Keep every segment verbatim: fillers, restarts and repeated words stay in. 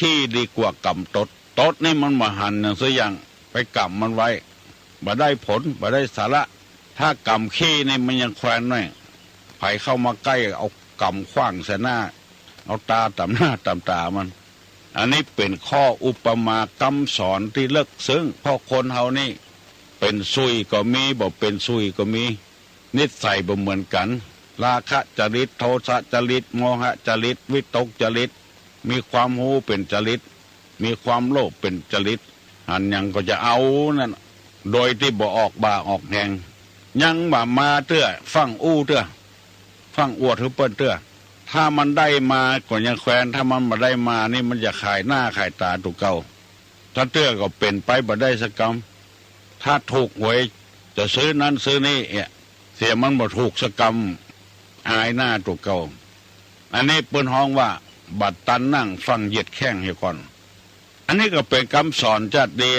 ขี้ดีกว่ากรรมตด ตดนี่มันบ่หันอย่างสักอย่าง ไปกรรมมันไว้ บ่ได้ผล บ่ได้สาระ ถ้ากรรมขี้นี่มันยังแควนหน่อย ใผเข้ามาใก้เอากรรมขว้างใส่หน้า เอาตาตำหน้าตำต๋ามัน อันนี้เป๋นข้ออุปมากำสอนตี้ลึกซึ้ง เพราะคนเฮานี่เป๋นสุยก็มี บ่เป๋นสุยก็มี นิสัยบ่เหมือนกั๋น ราคะจริต โทสะจริต โมหะจริต วิตกจริต มีความฮู้เป๋นจริต มีความโลภเป๋นจริต หันหยังก็จะเอานั่น โดยตี้บ่ออกบ่าออกแฮง ยังบ่มาเตื้อ ฟั่งอู้เตื้อ ฟั่งอวดหื้อเปิ้นเตื้อ ถ้ามันได้มาก็ยังแควน ถ้ามันบ่ได้มานี่มันจะขายหน้าขายต๋าตั๋วเก่า ถ้าเตื้อก็เป๋นไปบ่ได้สักกำ ถ้าถูกหวยจะซื้อนั้นซื้อนี้เอียะ เสียมันบ่ถูกสักกำ อายหน้าตั๋วเก่า อันนี้เปิ้นฮ้องว่า บ่ตันนั่งฟั่งเหยียดแข้งเหียก่อน อันนี้ก็เป๋นกำสอนจะดี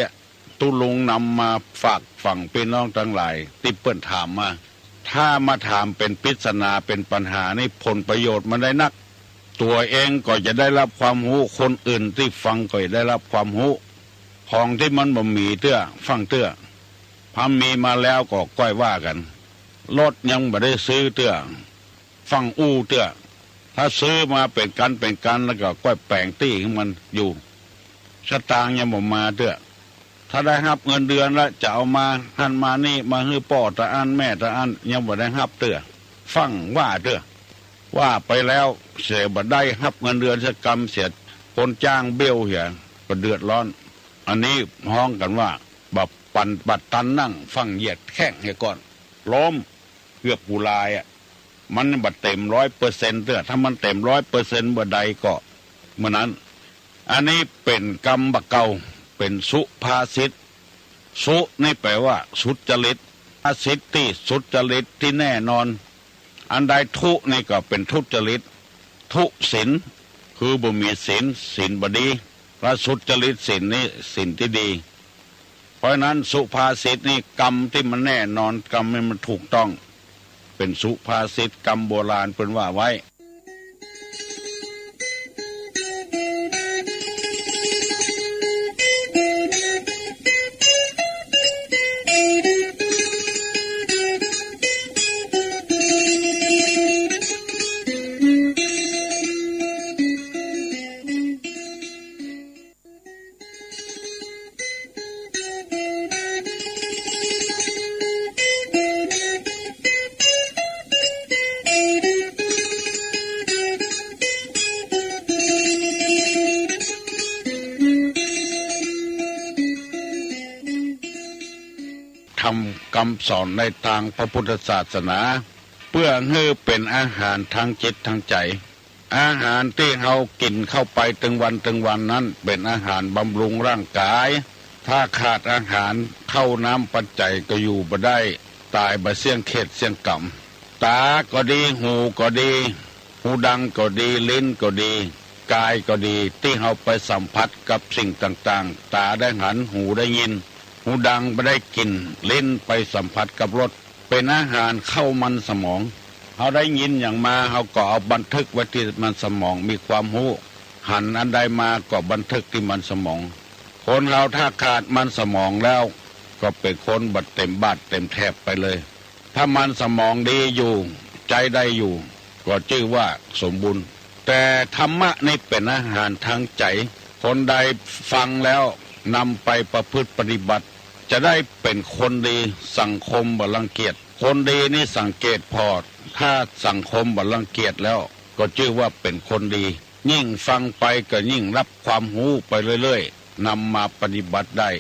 ตุ๊ลุงนำมาฝากฝังปี้น้องตังหลายตี้เปิ้นถามมา ถ้ามาถามเป๋นปริศนาเป๋นปัญหานี่ผลประโยชน์มันได้นัก ตั๋วเองก็จะได้ฮับความฮู้ คนอื่นตี้ฟังก็จะได้ฮับความฮู้ ของตี้มันบ่มีเตื้อ ฟั่งเตื้อ พอมีมาแล้วก็ก้อยว่ากั๋น รถยังบ่ได้ซื้อเตื้อ ฟั่งอู้เตื้อ ถ้าซื้อมาเป๋นกั๋นเป๋นกั๋นแล้วก็ก้อยแป๋งตี้หื้อมันอยู่ สตางค์ยังบ่มาเตื้อ ถ้าได้ฮับเงินเดือนแล้วจะเอามาหั้นมานี่ มาหื้อป้อตะอั้นแม่ตะอั้น ยังบ่ได้ฮับเตื้อ ฟั่งว่าเตื้อ ว่าไปแล้วเสียบ่ได้ฮับเงินเดือนสักกำ เสียคนจ้างเบี้ยวเหีย ก็เดือดร้อน อันนี้ฮ้องกั๋นว่า บ่ปัน บ่ตันนั่งฟั่งเหยียดแข้งเหียก่อน ล้ม เกือบกูลายอะ มันบ่เต๋มร้อยเปอร์เซ็นต์เตื้อ ถ้ามันเต๋มร้อยเปอร์เซ็นต์เมื่อใดก็เมื่อนั้น อันนี้เป๋นกำบ่าเก่า เป๋นสุภาษิต สุนี่แปลว่าสุจริต ภาษิตตี้สุจริตตี้แน่นอน อันใดทุนี่ก็เป๋นทุจริต ทุศีล คือบ่มีศีล ศีลบ่ดี ถ้าสุจริตศีลนี่ศีลตี้ดี เพราะฉะนั้นสุภาษิตนี่กำตี้มันแน่นอน กำตี้มันถูกต้อง เป๋นสุภาษิต กำโบราณเปิ้นว่าไว้ ธรรมกำสอนในตางพระพุทธศาสนา เปื้อหื้อเป๋นอาหารตางจิตตางใจ๋ อาหารตี้เฮากิ๋นเข้าไปตึงวันตึงวันนั้น เป๋นอาหารบำรุงร่างก๋าย ถ้าขาดอาหาร ข้าวน้ำปัจจัยก็อยู่บ่ได้ ต๋ายบ่เสี้ยงเขตเสี้ยงก๋ำ ต๋าก็ดี หูก็ดี หูดังก็ดี ลิ้นก็ดี ก๋ายก็ดี ตี้เฮาไปสัมผัสกับสิ่งต่างๆ ต๋าได้หัน หูได้ยิน หูดังไปได้กลิ่น ลิ้นไปสัมผัสกับรส เป๋นอาหารเข้ามันสมอง เฮาได้ยินหยังมา เฮาก็เอาบันทึกไว้ตี้มันสมอง มีความฮู้ หันอันใดมาก็บันทึกตี้มันสมอง คนเฮาถ้าขาดมันสมองแล้ว ก็เป๋นคนบ่เต๋มบาตรเต๋มแถบไปเลย ถ้ามันสมองดีอยู่ ใจ๊ได้อยู่ ก็จื้อว่าสมบูรณ์ แต่ธรรมะนี่เป๋นอาหารตางใจ๋ คนใดฟังแล้วนำไปประพฤติปฏิบัติ จะได้เป๋นคนดี สังคมบ่รังเกียจ คนดีนี่สังเกตผ่อ ถ้าสังคมบ่รังเกียจแล้ว ก็จื้อว่าเป๋นคนดี ยิ่งฟังไปก็ยิ่งฮับความฮู้ไปเรื่อยๆ นำมาปฏิบัติได้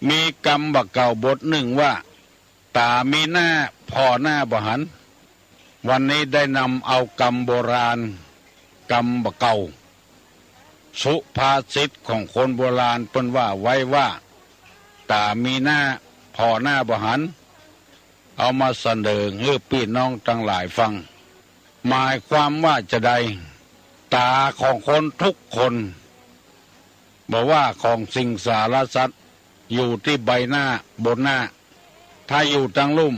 มีกำบ่าเก่าบทนึ่งว่า ต๋ามีหน้าผ่อหน้าบ่หัน วันนี้ได้นำเอากำโบราณ กำบ่าเก่า สุภาษิตของคนโบราณเปิ้นว่าไว้ว่า ต๋ามีหน้าผ่อหน้าบ่หัน เอามาเสนอหื้อปี้น้องตังหลายฟัง หมายความว่าจาใด ต๋าของคนทุกคน บ่ว่าของสิงสารสัตว์ อยู่ตี้ใบหน้าบนหน้า ถ้าอยู่ตังลุ่ม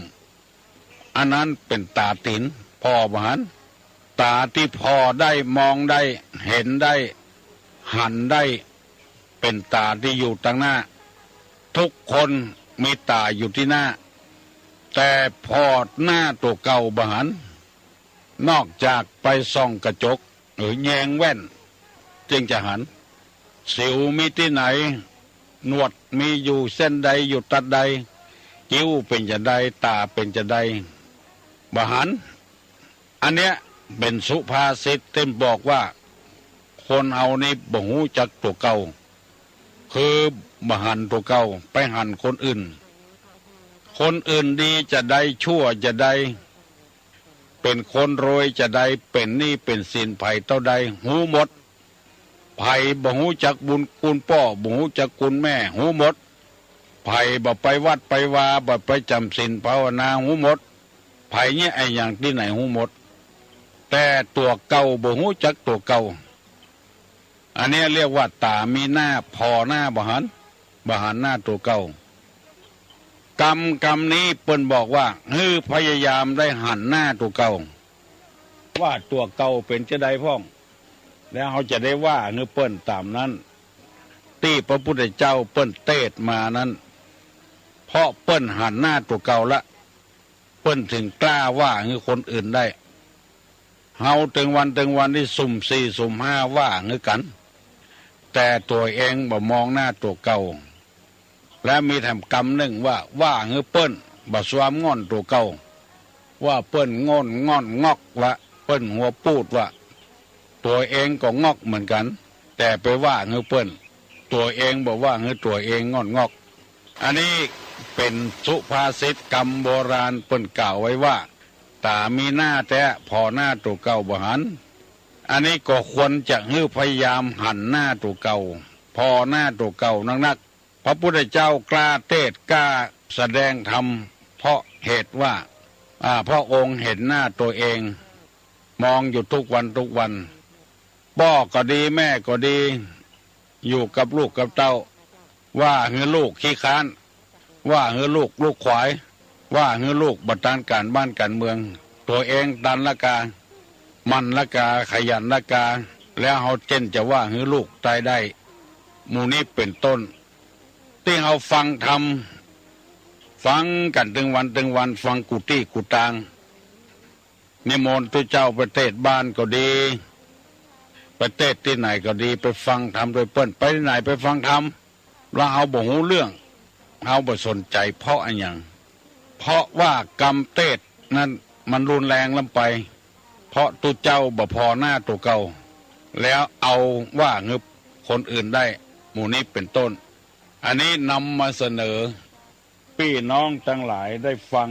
อันนั้นเป๋นต๋าตี๋น ผ่อบ่หัน ต๋าตี้ผ่อได้ มองได้ หันได้ หันได้ เป๋นต๋าตี้อยู่ตังหน้า ทุกคนมีต๋าอยู่ตี้หน้า แต่ผ่อหน้าตั๋วเก่าบ่หัน นอกจากไปส่องกระจก หรือแยงแว่น จึงจะหัน สิวมีตี้ไหน หนวดมีอยู่เส้นใด อยู่ตัดใด คิ้วเป๋นจาใด ต๋าเป๋นจาใด บ่หัน อันเนี้ยเป๋นสุภาษิตตี้บอกว่า คนเฮานี้บ่ฮู้จักตั๋วเก่า คือบ่หันตั๋วเก่า ไปหันคนอื่น คนอื่นดีจาใด ชั่วจาใด เป๋นคนรวยจาใด เป๋นหนี้เป๋นสินใผเต้าใด ฮู้หมด ใผบ่ฮู้จักบุญคุณป้อ บ่ฮู้จักคุณแม่ ฮู้หมด ใผบ่ไปวัดไปวา บ่ไปจ๋ำศีลภาวนา ฮู้หมด ใผเยียะอะหยังตี้ไหน ฮู้หมด แต่ตั๋วเก่าบ่ฮู้จักตั๋วเก่า อันเนี้ยเรียกว่าต๋ามีหน้าผ่อหน้าบ่หัน บ่หันหน้าตั๋วเก่า กำ กำนี้เปิ้นบอกว่า หื้อพยายามได้หันหน้าตั๋วเก่า ว่าตั๋วเก่าเป๋นจาใดพ่อง แล้วเฮาจะได้ว่าหื้อเปิ้นต๋ามนั้น ตี้พระพุทธเจ้าเปิ้นเตศน์มานั้น เพราะเปิ้นหันหน้าตั๋วเก่าละ เปิ้นจึงกล้าว่าหื้อคนอื่นได้ เฮาตึงวันตึงวันตี้สุมสี่สุมห้าว่าหื้อกั๋น แต่ตั๋วเองบ่มองหน้าตั๋วเก่า และมีแถมกำนึ่งว่า ว่าหื้อเปิ้นบ่ซวมง่อนตั๋วเก่า ว่าเปิ้นง่อนง่อนงอกวะ เปิ้นหัวปูดวะ ตั๋วเองก็งอกเหมือนกั๋น แต่ไปว่าหื้อเปิ้น ตั๋วเองบ่ว่าหื้อตั๋วเองง่อนงอก อันนี้เป๋นสุภาษิตกำโบราณเปิ้นกล่าวไว้ว่า ต๋ามีหน้าแต๊ผ่อหน้าตั๋วเก่าบ่หัน อันนี้ก็ควรจะหื้อพยายามหันหน้าตั๋วเก่า ผ่อหน้าตั๋วเก่านักๆ พระพุทธเจ้ากล้าเตศน์กล้าแสดงธรรม เพราะเหตุว่า อ่า พระองค์หันหน้าตั๋วเอง มองอยู่ทุกวันทุกวัน ป้อก็ดี แม่ก็ดี อยู่กับลูกกับเต้า ว่าหื้อลูกขี้ค้าน ว่าหื้อลูกลูกขวาย ว่าหื้อลูกบ่ตันก๋านบ้านก๋านเมือง ตั๋วเองตันละกา หมั่นละกา ขยันละกา แล้วเฮาเจ้นจะว่าหื้อลูกต๋ายได้ หมู่นี้เป๋นต้น ตี้เฮาฟังธรรม ฟังกั๋นตึงวันตึงวัน ฟังกู้ตี้กู้ตาง นิมนต์ตุ๊เจ้าไปเตศน์บ้านก็ดี ไปเตศน์ตี้ไหนก็ดี ไปฟังธรรมตวยเปิ้น ไปตี้ไหนไปฟังธรรม แล้วเฮาบ่ฮู้เรื่อง เฮาบ่สนใจ๋ เพราะอะหยัง เพราะว่ากำเตศน์นั้นมันรุนแรงล้ำไป เพราะตุ๊เจ้าบ่ผ่อหน้าตั๋วเก่า แล้วเอาว่าหื้อคนอื่นได้ หมู่นี้เป๋นต้น อันนี้นำมาเสนอ ปี้น้องตังหลายได้ฟัง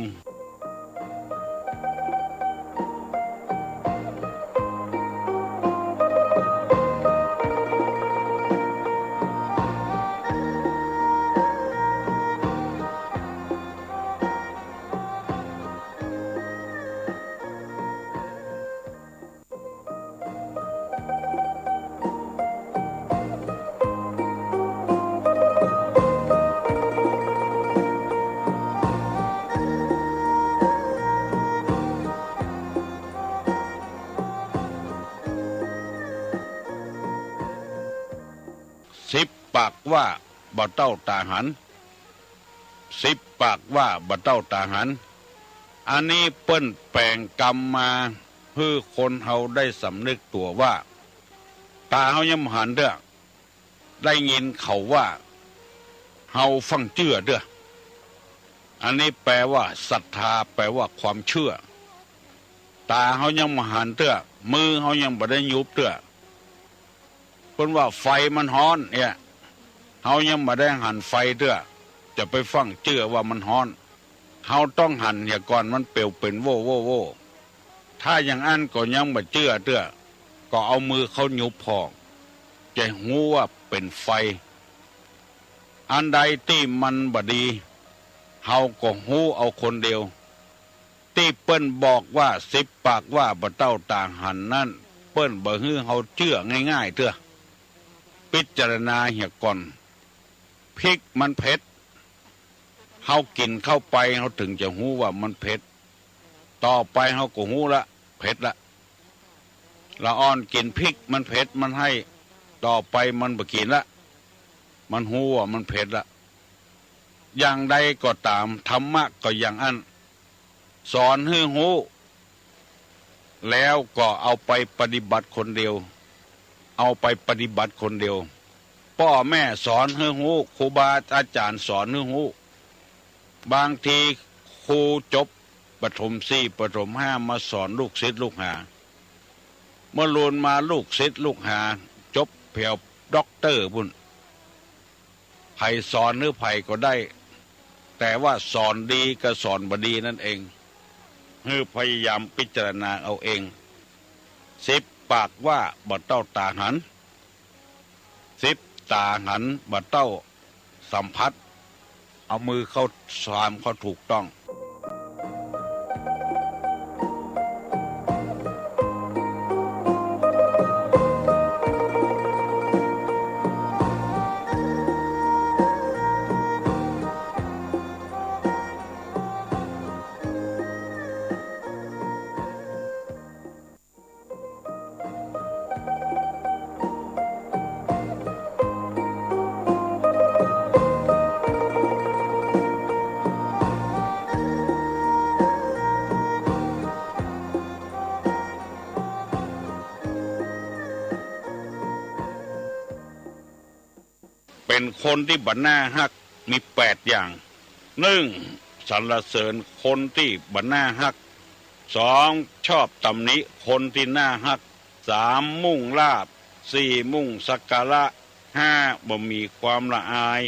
สิบปากว่าบ่เต้าต๋าหัน สิบปากว่าบ่เต้าต๋าหัน อันนี้เปิ้นแป๋งกำมา หื้อคนเฮาได้สำนึกตั๋วว่า ต๋าเฮายังบ่หันเตื้อ ได้ยินเขาว่า เฮาฟั่งเจื้อเตื้อ อันนี้แปลว่าศรัทธา แปลว่าความเชื่อ ต๋าเฮายังบ่หันเตื้อ มือเฮายังบ่ได้หยุบเตื้อ เปิ้นว่าไฟมันฮ้อนเนี่ย เฮายังบ่ได้หันไฟเตื้อ จะไปฟั่งเจื้อว่ามันฮ้อน เฮาต้องหันเหียก่อนมันเปลวเป๋นโว่โว่โว่ ถ้าอย่างอั้นก็ยังบ่เจื้อเตื้อ ก็เอามือเข้าหยุบผ่อ จะฮู้ว่าเป๋นไฟ อันใดตี้มันบ่ดี เฮาก็ฮู้เอาคนเดียว ตี้เปิ้นบอกว่าสิบปากว่าบ่เต้าต๋าหันนั้น เปิ้นบ่หื้อเฮาเจื้อง่ายๆ เตื้อ พิจารณาเหียก่อน พริกมันเผ็ด เฮากิ๋นเข้าไปเฮาเถิงจะฮู้ว่ามันเผ็ด ต่อไปเฮาก็ฮู้ละ เผ็ดละ ละอ่อนกิ๋นพริกมันเผ็ดมันไห้ ต่อไปมันบ่กิ๋นละ มันฮู้ว่ามันเผ็ดละ อย่างใดก็ต๋าม ธรรมะก็อย่างอั้น สอนหื้อฮู้ แล้วก็เอาไปปฏิบัติคนเดียว เอาไปปฏิบัติคนเดียว ป้อแม่สอนหื้อฮู้ ครูบาอาจ๋ารย์สอนหื้อฮู้ บางทีครูจบประถมสี่ประถมห้ามาสอนลูกศิษย์ลูกหา เมื่อลูนมาลูกศิษย์ลูกหาจบแผวด็อกเตอร์ปุ้น ใผสอนหื้อใผก็ได้ แต่ว่าสอนดีกับสอนบ่ดีนั้นเอง หื้อพยายามพิจารณาเอาเอง สิบปากว่าบ่เต้าต๋าหัน สิบต๋าหันบ่เต้าสัมผัส เอามือเข้าสามเข้าถูกต้อง เป๋นคนตี้บ่น่าฮัก มีแปดอย่าง นึ่ง สรรเสริญคนตี้บ่น่าฮัก สอง ชอบตำหนิคนตี้น่าฮัก สาม มุ่งลาภ สี่ มุ่งสักการะ ห้า บ่มีความละอาย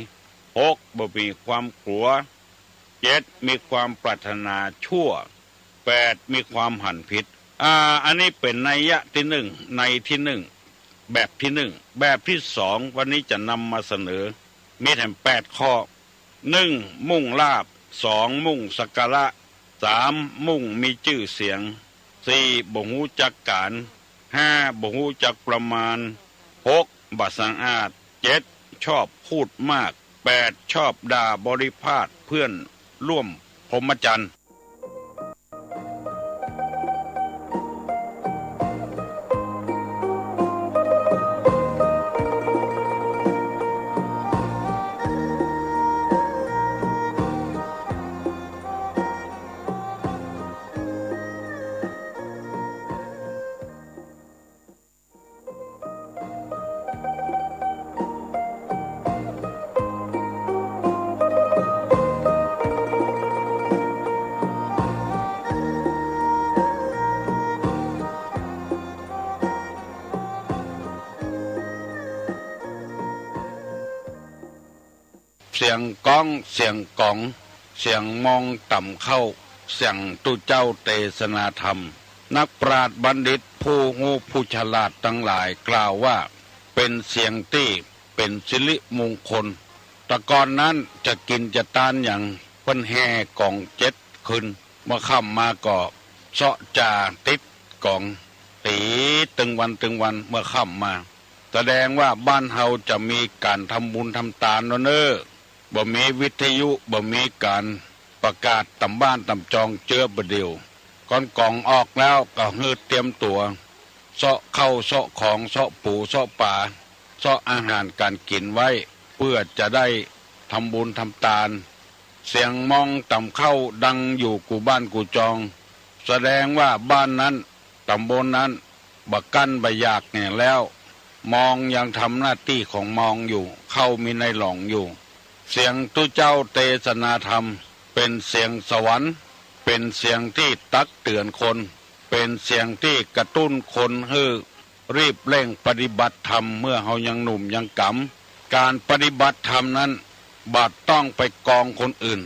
หก บ่มีความกลัว เจ็ด มีความปรารถนาชั่ว แปด มีความหันผิด อ่า อันนี้เป๋นนัยยะตี้นึ่ง ในตี้นึ่ง แบบตี้นึ่ง แบบตี้สอง วันนี้จะนำมาเสนอ มีแถมแปดข้อ นึ่ง มุ่งลาภ สอง มุ่งสักการะ สาม มุ่งมีจื้อเสียง สี่ บ่ฮู้จักก๋าน ห้า บ่ฮู้จักประมาณ หก บ่สะอาด เจ็ด ชอบพูดมาก แปด ชอบด่าบริพาทเพื่อนร่วมพรหมจรรย์ เสียงก๊อง เสียงก๋อง เสียงมองต่ำเข้า เสียงตุ๊เจ้าเตสนาธรรม นักปราชญ์บัณฑิตผู้ฮู้ผู้ฉลาดตังหลายกล่าวว่า เป๋นเสียงตี้เป๋นสิริมงคล แต่ก่อนนั้นจะกิ๋นจะตานหยัง เปิ้นแห่ก๋องเจ็ดคืน เมื่อค่ำมาก็เซาะจ่าติดก๋อง ตี๋ตึงวันตึงวัน เมื่อค่ำมา แสดงว่าบ้านเฮาจะมีก๋านทำบุญทำตานแล้วเน่อ บ่มีวิทยุ บ่มีก๋านประกาศต๋ามบ้านต๋ามจองเจื้อบ่าเดี่ยว ก่อนก๋องออกแล้วก็หื้อเตรียมตั๋ว เซาะข้าวเซาะของ เซาะปูเซาะป๋า เซาะอาหารก๋านกิ๋นไว้ เปื้อจะได้ทำบุญทำตาน เสียงมองต่ำเข้าดังอยู่กู้บ้านกู้จอง แสดงว่าบ้านนั้น ต๋ำบลนั้น บ่กั้นบ่อยากแหน่แล้ว มองยังทำหน้าตี้ของมองอยู่ เข้ามีในหลองอยู่ เสียงตุ๊เจ้าเตสนาธรรม เป๋นเสียงสวรรค์ เป๋นเสียงตี้ตักเตื๋อนคน เป๋นเสียงตี้กระตุ้นคนหื้อรีบเร่งปฏิบัติธรรมเมื่อเฮายังหนุ่มยังก๋ำ ก๋านปฏิบัติธรรมนั้น บ่ต้องไปกองคนอื่น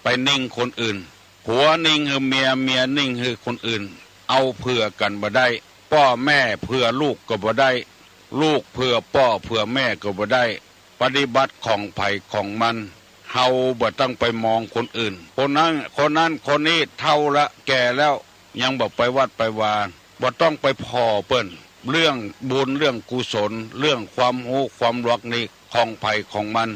ไปนิ่งคนอื่น ผัวนิ่งหื้อเมีย เมียนิ่งหื้อคนอื่น เอาเผื่อกั๋นบ่ได้ ป้อแม่เผื่อลูกก็บ่ได้ ลูกเผื่อป้อเผื่อแม่ก็บ่ได้ ปฏิบัติของใผของมัน เฮาบ่ต้องไปมองคนอื่น คนนั้น คนนั้น คนนี้เฒ่าละ แก่แล้ว ยังบ่ไปวัดไปวา บ่ต้องไปผ่อเปิ้น เรื่องบุญ เรื่องกุศล เรื่องความฮู้ความหลวกนี่ ของใผของมัน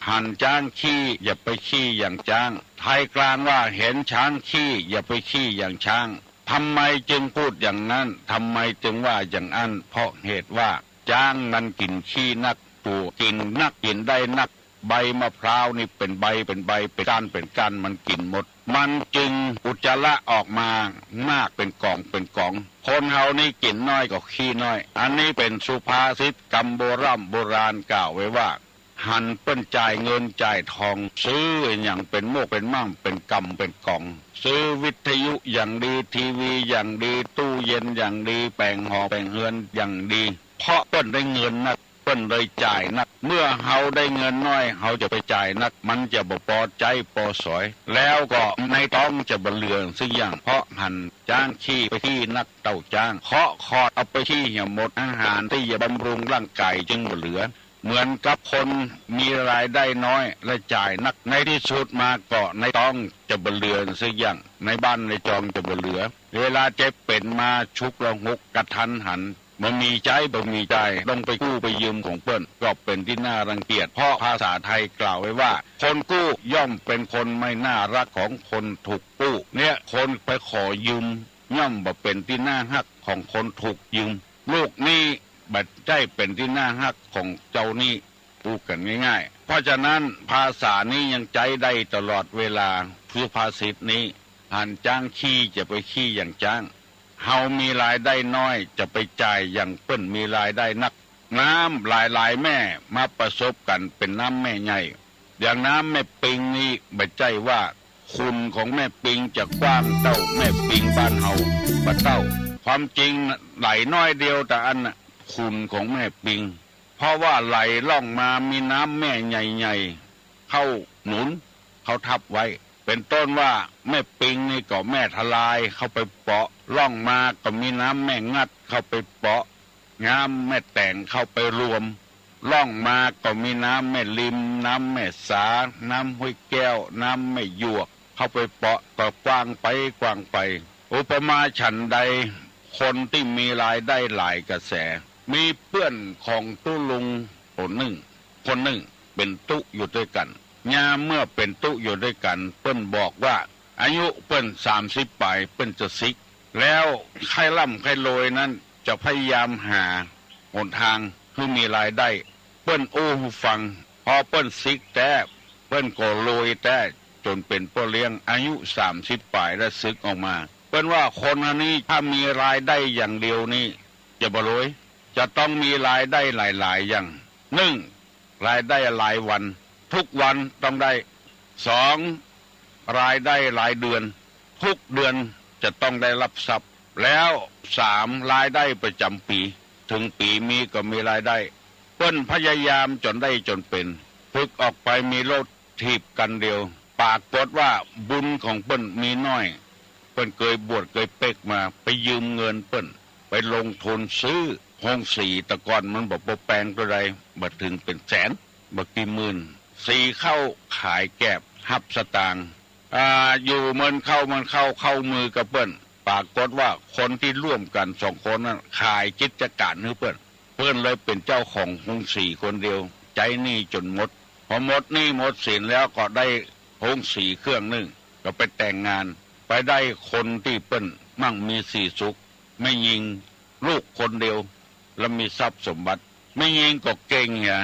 หันจ๊างขี้ อย่าไปขี้อย่างจ๊าง ไทยกลางว่า เห็นช้างขี้ อย่าไปขี้อย่างช้าง ทำไมจึงพูดอย่างนั้น ทำไมจึงว่าอย่างอั้น เพราะเหตุว่าจ๊างมันกิ๋นขี้นัก ตัวกิ๋นนัก กิ๋นได้นัก ใบมะพร้าวนี่เป๋นใบเป๋นใบ เป๋นก้านเป๋นก้าน มันกิ๋นหมด มันจึงอุจจาระออกมามากเป๋นก๋องเป๋นก๋อง คนเฮานี่กิ๋นน้อยก็ขี้น้อย อันนี้เป๋นสุภาษิตกำโบร่ำโบราณกล่าวไว้ว่า หันเปิ้นจ่ายเงินจ่ายทอง ซื้ออะหยังเป๋นหมวกเป๋นม่าง เป๋นกำเป๋นก๋อง ซื้อวิทยุอย่างดี ทีวีอย่างดี ตู้เย็นอย่างดี แป๋งหอแป๋งเฮือนอย่างดี เพราะเปิ้นได้เงินนัก เปิ้นเลยจ่ายนัก เมื่อเฮาได้เงินน้อย เฮาจะไปจ่ายนัก มันจะบ่ปอใจ๊ปอสอย แล้วก็ในต๊องจะบ่เหลือสักอย่าง เพราะหันจ๊างขี้ไปขี้นักเต้าจ๊าง เคาะขอดเอาไปขี้เหียหมด อาหารตี้จะบำรุงร่างก๋ายจึงบ่เหลือ เหมือนกับคนมีรายได้น้อยและจ่ายนัก ในตี้สุดมาก็ในต๊องจะบ่เหลือสักอย่าง ในบ้านในจองจะบ่เหลือ เวลาเจ็บเป๋นมาฉุกละหุกกะทันหัน บ่มีใจ๊ บ่มีจ่าย ต้องไปกู้ไปยืมของเปิ้น ก็เป๋นตี้น่ารังเกียจ เพราะภาษาไทยกล่าวไว้ว่า คนกู้ย่อมเป๋นคนไม่น่าฮักของคนถูกกู้ เนี่ย คนไปขอยืมย่อมบ่เป๋นตี้น่าฮักของคนถูกยืม ลูกหนี้บ่ใจ้เป๋นตี้น่าฮักของเจ้าหนี้ พูดกั๋นง่ายๆ เพราะฉะนั้นภาษานี้ยังใจ๊ได้ตลอดเวลา สุภาษิตนี้ หันจ๊างขี้ จะไปขี้อย่างจ๊าง เฮามีรายได้น้อย จะไปจ่ายอย่างเปิ้นมีรายได้นัก น้ำหลายๆ แม่มาประสบกั๋นเป๋นน้ำแม่ใหญ่ อย่างน้ำแม่ปิงนี่ บ่ใจ้ว่าขุนของแม่ปิงจะกว้างเต้าแม่ปิงบ้านเฮา บ่เต้า ความจริงไหลน้อยเดียวตะอั้นน่ะ ขุนของแม่ปิง เพราะว่าไหลล่องมามีน้ำแม่ใหญ่ๆ เข้าหนุน เข้าทับไว้ เป๋นต้นว่าแม่ปิงนี่ก็แม่ทะลายเข้าไปเปาะ ล่องมาก็มีน้ำแม่งัดเข้าไปเปาะ น้ำแม่แต๋งเข้าไปรวม ล่องมาก็มีน้ำแม่ริม น้ำแม่สา น้ำห้วยแก้ว น้ำแม่หยวก เข้าไปเปาะ ก็กว้างไปกว้างไป อุปมาฉันใด คนตี้มีรายได้หลายกระแส มีเปื้อนของตุ๊ลุงคนนึ่ง คนนึ่งเป๋นตุ๊อยู่ตวยกั๋น ยามเมื่อเป๋นตุ๊อยู่ตวยกั๋น เปิ้นบอกว่า อายุเปิ้นสามสิบป๋าย เปิ้นจะสิก แล้วใค่ร่ำใค่รวยนั้น จะพยายามหาหนตางหื้อมีรายได้ เปิ้นอู้หื้อฟัง พอเปิ้นสิกแต๊ เปิ้นก็รวยแต๊ จ๋นเป๋นป้อเลี้ยง อายุสามสิบป๋ายแล้วสิกออกมา เปิ้นว่าคนอันนี้ถ้ามีรายได้อย่างเดียวนี่ จะบ่รวย จะต้องมีรายได้หลายๆ อย่าง นึ่ง รายได้รายวัน ทุกวันต้องได้ สอง รายได้รายเดือน ทุกเดือนจะต้องได้รับทรัพย์ แล้ว สาม รายได้ประจ๋ำปี๋ เถิงปี๋มีก็มีรายได้ เปิ้นพยายามจ๋นได้จ๋นเป๋น ฝึกออกไปมีรถถีบคันเดียว ปรากฏว่าบุญของเปิ้นมีน้อย เปิ้นเกยบวชเกยเป๊กมา ไปยืมเงินเปิ้น ไปลงทุนซื้อโฮงสี แต่ก่อนมันบ่ปอแปงเต้าใด บ่เถิงเป๋นแสน บ่กี่หมื่น สีข้าวขายแกบ ฮับสตางค์ อ่า อยู่เมินเข้าเมินเข้า เข้ามือกับเปิ้น ปรากฏว่าคนตี้ร่วมกั๋นสองคนนั้น ขายกิจก๋านหื้อเปิ้น เปิ้นเลยเป๋นเจ้าของโฮงสีคนเดียว ใจ๊หนี้จ๋นหมด พอหมดหนี้หมดสินแล้วก็ได้โฮงสีเครื่องนึ่ง ก็ไปแต่งงาน ไปได้คนตี้เปิ้นมั่งมีสีสุข แม่ญิง ลูกคนเดียว แล้วมีทรัพย์สมบัติ แม่ญิงก็เก่งเหีย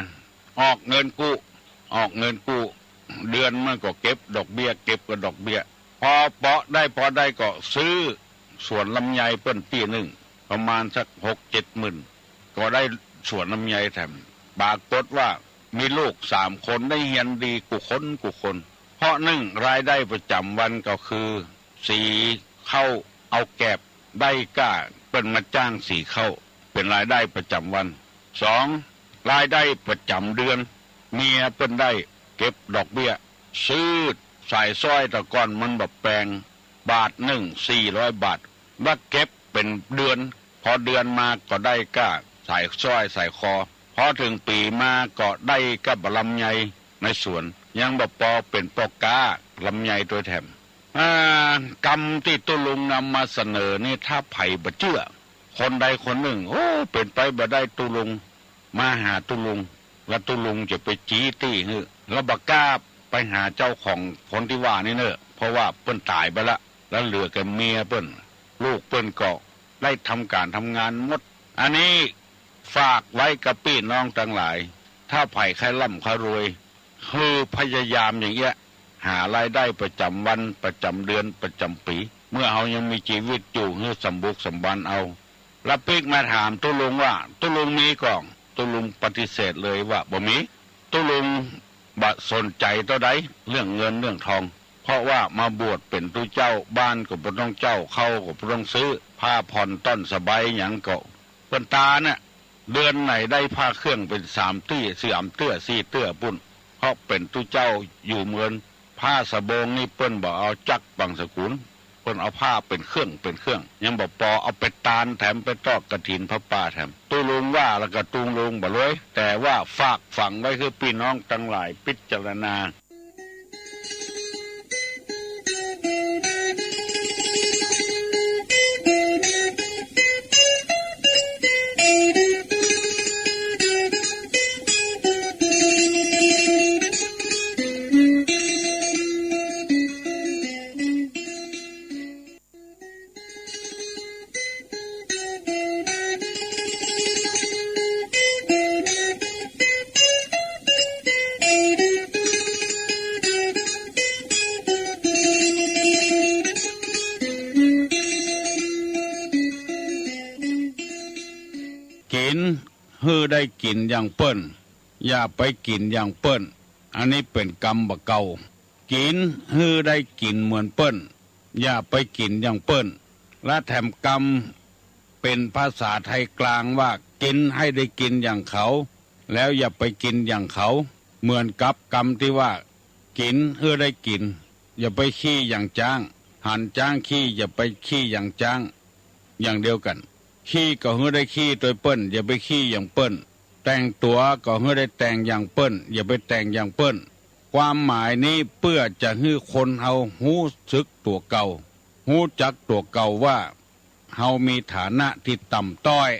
ออกเงินกู้ ออกเงินกู้ เดือนมันก็เก็บดอกเบี้ย เก็บก็ดอกเบี้ย พอเปาะได้ พอได้ก็ซื้อสวนลำไยเปิ้นตี้นึ่ง ประมาณสักหกเจ็ดหมื่น ก็ได้สวนลำไยแถม ปรากฏว่ามีลูกสามคน ได้เฮียนดีกู้คนกู้คน เพราะนึ่งรายได้ประจ๋ำวันก็คือ สีข้าวเอาแกบ ได้ก้าเปิ้นมาจ้างสีข้าว เป๋นรายได้ประจ๋ำวัน สอง รายได้ประจ๋ำเดือน เมียเปิ้นได้เก็บดอกเบี้ย ซื้อสายสร้อย แต่ก่อนมันบ่แปง บาทนึ่งสี่ร้อยบาท แล้วเก็บเป๋นเดือน พอเดือนมาก็ได้ก้าสายสร้อยสายคอ พอเถิงปี๋มาก็ได้ก้าบ่าลำไยในสวน ยังบ่ปอเป๋นป้อก๊าลำไยตวยแถม อ่า กำตี้ตุ๊ลุงนำมาเสนอนี่ ถ้าใผบ่เจื้อ คนใดคนนึ่ง โอ้ เป๋นไปบ่ได้ตุ๊ลุง มาหาตุ๊ลุง แล้วตุ๊ลุงจะไปจี๊ตี้หื้อ แล้วบ่กล้าไปหาเจ้าของคนตี้ว่านี่เน่อ เพราะว่าเปิ้นต๋ายไปละ แล้วเหลือก้าเมียเปิ้น ลูกเปิ้นก็ได้ทำก๋านทำงานหมด อันนี้ฝากไว้กับปี้น้องตังหลาย ถ้าใผใค่ร่ำใค่รวย หื้อพยายามอย่างเอี้ย หารายได้ประจ๋ำวัน ประจ๋ำเดือน ประจ๋ำปี๋ เมื่อเฮายังมีจีวิตอยู่ หื้อสำบุกสำบันเอา แล้วปิ๊กมาถามตุ๊ลุงว่า ตุ๊ลุงมีก่อ ตุ๊ลุงปฏิเสธเลยว่าบ่มี ตุ๊ลุงบ่สนใจ๋เต้าใดเรื่องเงินเรื่องทอง เพราะว่ามาบวชเป๋นตุ๊เจ้า บ้านก็บ่ต้องเจ้า ข้าวก็บ่ต้องซื้อ ผ้าผ่อนต้อนสบายหยังก็ เปิ้นต๋าเนี่ย เดือนไหนได้ผ้าเครื่องเป๋นสามตี้ สามเตื้อสี่เตื้อปุ้น เพราะเป๋นตุ๊เจ้าอยู่เมิน ผ้าสะโบงนี่เปิ้นบ่เอาจั๊กปังสกุล เปิ้นเอาผ้าเป๋นเครื่องเป๋นเครื่อง ยังบ่ปอเอาไปตานแถมไปตอกกฐินผ้าป่าแถม ตุ๊ลุงว่าแล้วก็ตุ๊ลุงบ่รวย แต่ว่าฝากฝังไว้หื้อปี้น้องตังหลายพิจารณา กิ๋นหื้อได้กิ๋นอย่างเปิ้น อย่าไปกิ๋นอย่างเปิ้น อันนี้เป๋นกำบ่าเก่า กิ๋นหื้อได้กิ๋นเหมือนเปิ้น อย่าไปกิ๋นอย่างเปิ้น และแถมกำเป๋นภาษาไทยกลางว่า กิ๋นหื้อได้กิ๋นอย่างเขา แล้วอย่าไปกิ๋นอย่างเขา เหมือนกับกำตี้ว่า กิ๋นหื้อได้กิ๋น อย่าไปขี้อย่างจ๊าง หันจ๊างขี้ อย่าไปขี้อย่างจ๊าง อย่างเดียวกั๋น ขี้ก็หื้อได้ขี้ตวยเปิ้น อย่าไปขี้อย่างเปิ้น แต่งตั๋วก็หื้อได้แต่งอย่างเปิ้น อย่าไปแต่งอย่างเปิ้น ความหมายนี้เปื้อจะหื้อคนเฮาฮู้สึกตั๋วเก่า ฮู้จักตั๋วเก่าว่าเฮามีฐานะตี้ต่ำต้อย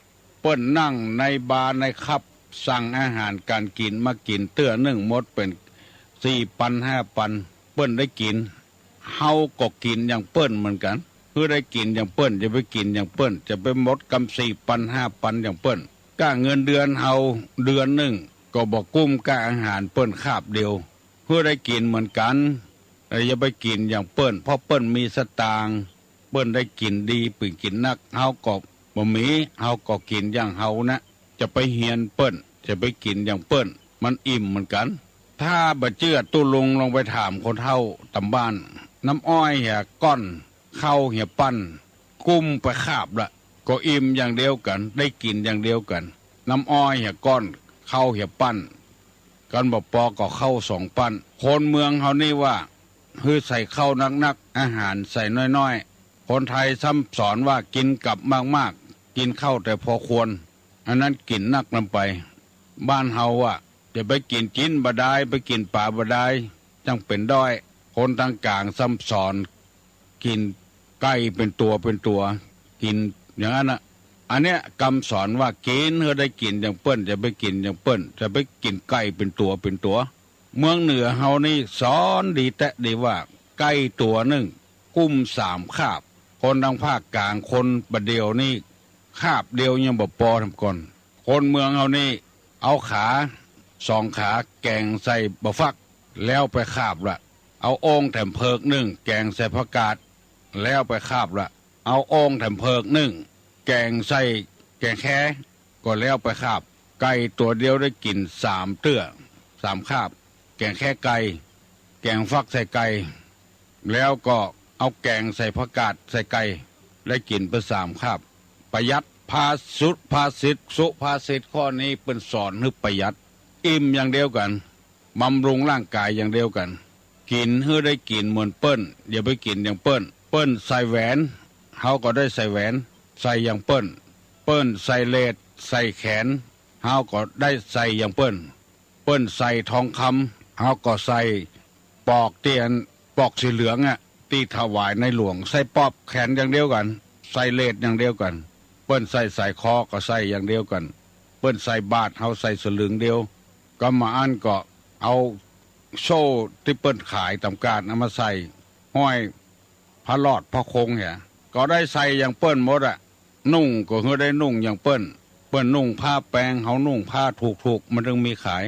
เปิ้นนั่งในบาร์ในผับ สั่งอาหารก๋านกิ๋นมากิ๋นเตื้อนึ่งหมดเป๋นสี่ปันห้าปัน เปิ้นได้กิ๋น เฮาก็กิ๋นอย่างเปิ้นเหมือนกั๋น หื้อได้กิ๋นอย่างเปิ้น อย่าไปกิ๋นอย่างเปิ้น จะไปหมดกำสี่ปันห้าปันอย่างเปิ้น ก้าเงินเดือนเฮาเดือนนึ่งก็บ่กุ้มก้าอาหารเปิ้นคาบเดียว หื้อได้กิ๋นเหมือนกั๋น แต่อย่าไปกิ๋นอย่างเปิ้น เพราะเปิ้นมีสตางค์ เปิ้นได้กิ๋นดี เปิ้นกิ๋นนัก เฮาก็บ่มี เฮาก็กิ๋นอย่างเฮานะ จะไปเฮียนเปิ้น จะไปกิ๋นอย่างเปิ้น มันอิ่มเหมือนกั๋น ถ้าบ่เจื้อตุ๊ลุงลองไปถามคนเฒ่าต๋ามบ้าน น้ำอ้อยเหียก้อน ข้าวเหียปั้น กุ้มไปคาบละ ก็อิ่มอย่างเดียวกั๋น ได้กิ๋นอย่างเดียวกั๋น น้ำอ้อยเหียก้อน ข้าวเหียปั้น กั๋นบ่ปอก็ข้าวสองปั้น คนเมืองเฮานี่ว่า หื้อใส่ข้าวนักๆ อาหารใส่น้อยๆ คนไทยซ้ำสอนว่ากิ๋นกับมากๆ กิ๋นข้าวแต่พอควร อันนั้นกิ๋นนักนำไป บ้านเฮาว่า อย่าไปกิ๋นจิ๊นบ่ดาย ไปกิ๋นป๋าบ่ดาย จั้งเป๋นด้อย คนตางก๋างซ้ำสอน กิ๋นไก่เป๋นตั๋วเป๋นตั๋ว กิ๋นอย่างนั้นน่ะ อันเนี้ยกำสอนว่ากิ๋นหื้อได้กิ๋นอย่างเปิ้น อย่าไปกิ๋นอย่างเปิ้น อย่าไปกิ๋นไก่เป๋นตั๋วเป๋นตั๋ว เมืองเหนือเฮานี่สอนดีแต๊ดีว่า ไก่ตั๋วนึ่งกุ้มสามคาบ คนตางภาคก๋างคนบ่าเดี่ยวนี่ คาบเดียวยังบ่ปอแถมก่อน คนเมืองเฮานี่ เอาขาสองขาแก๋งใส่บ่าฟัก แล้วไปคาบละ เอาโอ่งแถมเผิกนึ่งแก๋งใส่ผักกาด แล้วไปคาบละ เอาโอ่งแถมเผิกนึ่งแก๋งใส่แก๋งแค ก็แล้วไปคาบ ไก่ตั๋วเดียวได้กิ๋นสามเตื้อ สามคาบ แก๋งแคไก่ แก๋งฟักใส่ไก่ แล้วก็เอาแก๋งใส่ผักกาดใส่ไก่ ได้กิ๋นไปสามคาบ ประหยัด ภาสุภาษิต สุภาษิตข้อนี้เปิ้นสอนหื้อประหยัด อิ่มอย่างเดียวกั๋น บำรุงร่างก๋ายอย่างเดียวกั๋น กิ๋นหื้อได้กิ๋นเหมือนเปิ้น อย่าไปกิ๋นอย่างเปิ้น เปิ้นใส่แหวน เฮาก็ได้ใส่แหวน ใส่อย่างเปิ้น เปิ้นใส่เลส ใส่แขน เฮาก็ได้ใส่อย่างเปิ้น เปิ้นใส่ทองคำ เฮาก็ใส่ปอกตี้อัน ปอกสีเหลืองอะ ตี้ถวายในหลวง ใส่ปอกแขนอย่างเดียวกั๋น ใส่เลสอย่างเดียวกั๋น เปิ้นใส่สร้อยคอก็ใส่อย่างเดียวกั๋น เปิ้นใส่บาตร เฮาใส่สลึงเดียว กำบ่าอั้นก็เอาโซ่ตี้เปิ้นขายต๋ามกาดเอามาใส่ ห้อย พระรอดพระคงเหีย ก็ได้ใส่อย่างเปิ้นหมดอะ นุ่งก็หื้อได้นุ่งอย่างเปิ้น เปิ้นนุ่งผ้าแปง เฮานุ่งผ้าถูกๆ มันจึงมีขาย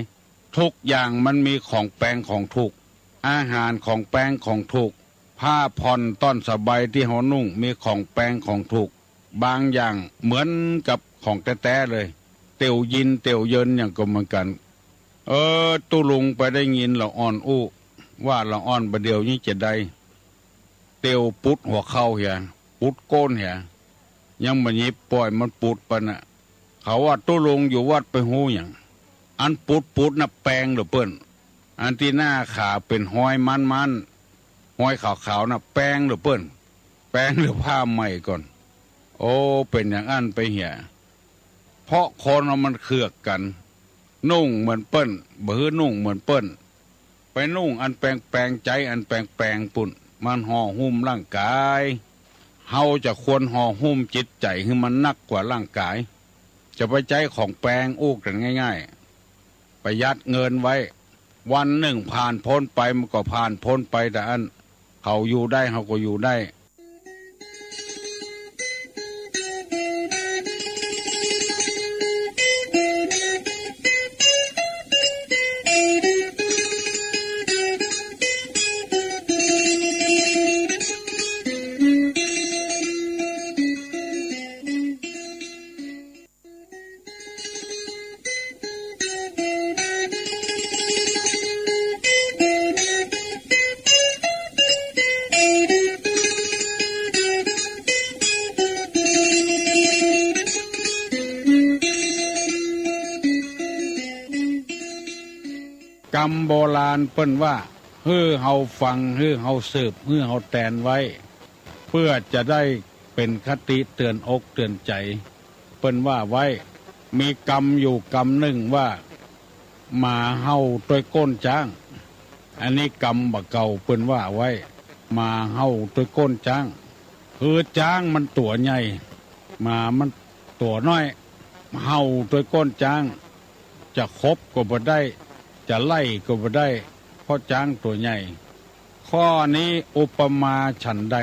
ทุกอย่างมันมีของแปงของถูก อาหารของแปงของถูก ผ้าผ่อนต้อนสบายตี้เฮานุ่งมีของแปงของถูก บางอย่างเหมือนกับของแต๊ๆ เลย เตียวยินเตียวเยินอย่างก็เหมือนกั๋น เออ ตุ๊ลุงไปได้ยินละอ่อนอู้ ว่าละอ่อนบ่าเดี่ยวนี้จะได้ เตียวปุดหัวเข่าเหีย ปุดโก้นเหีย ยังบ่หยิบป่อยมันปุดไปน่ะ เขาว่าตุ๊ลุงอยู่วัดไปฮู้หยัง อันปุดๆ น่ะแปงเหรอเปิ้น อันตี้หน้าขาเป๋นฮอยมันๆ ฮอยขาวๆ น่ะแปงเหรอเปิ้น แปงหรือผ้าใหม่ก่อน โอ้ เป๋นอย่างอั้นไปเหีย เพราะคนเฮามันเคือกกั๋น นุ่งเหมือนเปิ้น บ่หื้อนุ่งเหมือนเปิ้น ไปนุ่งอันแปงๆ ใจ๊อันแปงๆ ปุ้น มันห่อหุ้มร่างก๋าย เฮาจะควรห่อหุ้มจิตใจ๋หื้อมันนักกว่าร่างก๋าย จะไปใจ๊ของแปงอู้กั๋นง่ายๆ ประหยัดเงินไว้ วันนึ่งผ่านป๊นไปมันก็ผ่านป๊นไปเต้าอั้น เขาอยู่ได้เฮาก็อยู่ได้ กำโบราณเปิ้นว่า หื้อเฮาฟัง หื้อเฮาสืบ หื้อเฮาแตนไว้ เปื้อจะได้เป๋นคติเตื๋อนอกเตื๋อนใจ๋ เปิ้นว่าไว้ มีกำอยู่กำนึ่งว่า หมาเห่าตวยก้นจ๊าง อันนี้กำบ่าเก่าเปิ้นว่าไว้ หมาเห่าตวยก้นจ๊าง คือจ๊างมันตั๋วใหญ่ หมามันตั๋วน้อย เห่าตวยก้นจ๊าง จะขบก็บ่ได้ จะไล่ก็บ่ได้ เพราะจ๊างตั๋วใหญ่ ข้อนี้อุปมาฉันใด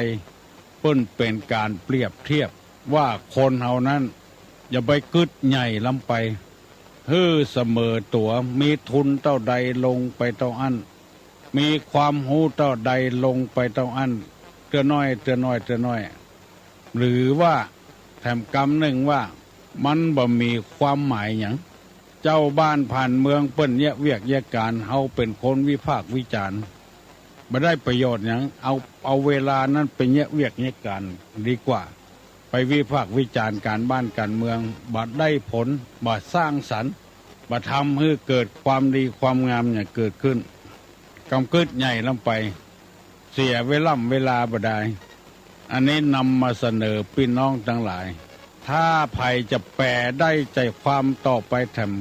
เปิ้นเป๋นก๋านเปรียบเทียบว่าคนเฮานั้น อย่าไปกึ๊ดใหญ่ล้ำไป หื้อเสมอตั๋ว มีทุนเต้าใดลงไปเต้าอั้น มีความฮู้เต้าใดลงไปเต้าอั้น เตื้อน้อย เตื้อน้อย เตื้อน้อย หรือว่าแถมกำนึ่งว่า มันบ่มีความหมายหยัง เจ้าบ้านผ่านเมืองเปิ้นเยียะเวียกเยียะก๋าน เฮาเป๋นคนวิพากษ์วิจารณ์ บ่ได้ประโยชน์หยัง เอา เอาเวลานั้นไปเยียะเวียกเยียะก๋านดีกว่า ไปวิพากษ์วิจารณ์ก๋านบ้านก๋านเมือง บ่ได้ผล บ่สร้างสรรค์ บ่ทำหื้อเกิดความดีความงามหยังเกิดขึ้น กำกึ๊ดใหญ่ล้ำไป เสียเวล่ำเวลาบ่ดาย อันนี้นำมาเสนอปี้น้องตังหลาย ถ้าใผจะแป๋ได้ใจ๋ความต่อไปแถม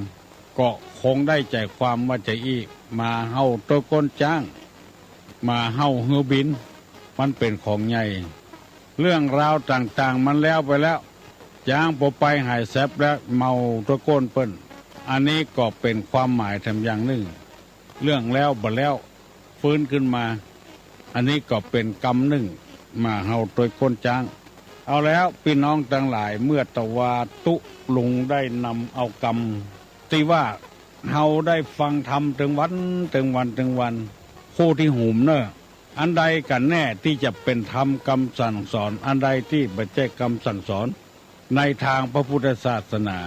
ก็คงได้ใจ๋ความว่าจะอี้ หมาเห่าตวยก้นจ๊าง หมาเห่าหื้อบิน มันเป๋นของใหญ่ เรื่องราวต่างๆ มันแล้วไปแล้ว จ๊างปอไปหายแซบแล้ว เห่าตวยก้นเปิ้น อันนี้ก็เป๋นความหมายแถมอย่างนึ่ง เรื่องแล้วบ่แล้ว ฟื้นขึ้นมา อันนี้ก็เป๋นกำนึ่ง หมาเห่าตวยก้นจ๊าง เอาแล้วปี้น้องตังหลาย เมื่อตะวาตุ๊ลุงได้นำเอากำตี้ว่าเฮาได้ฟังธรรมตึงวัน ตึงวัน ตึงวัน คู่ตี้หุมเน่อ อันใดกั๋นแน่ตี้จะเป๋นธรรมกำสั่งสอน อันใดตี้บ่ใจ้กำสั่งสอน ในตางพระพุทธศาสนา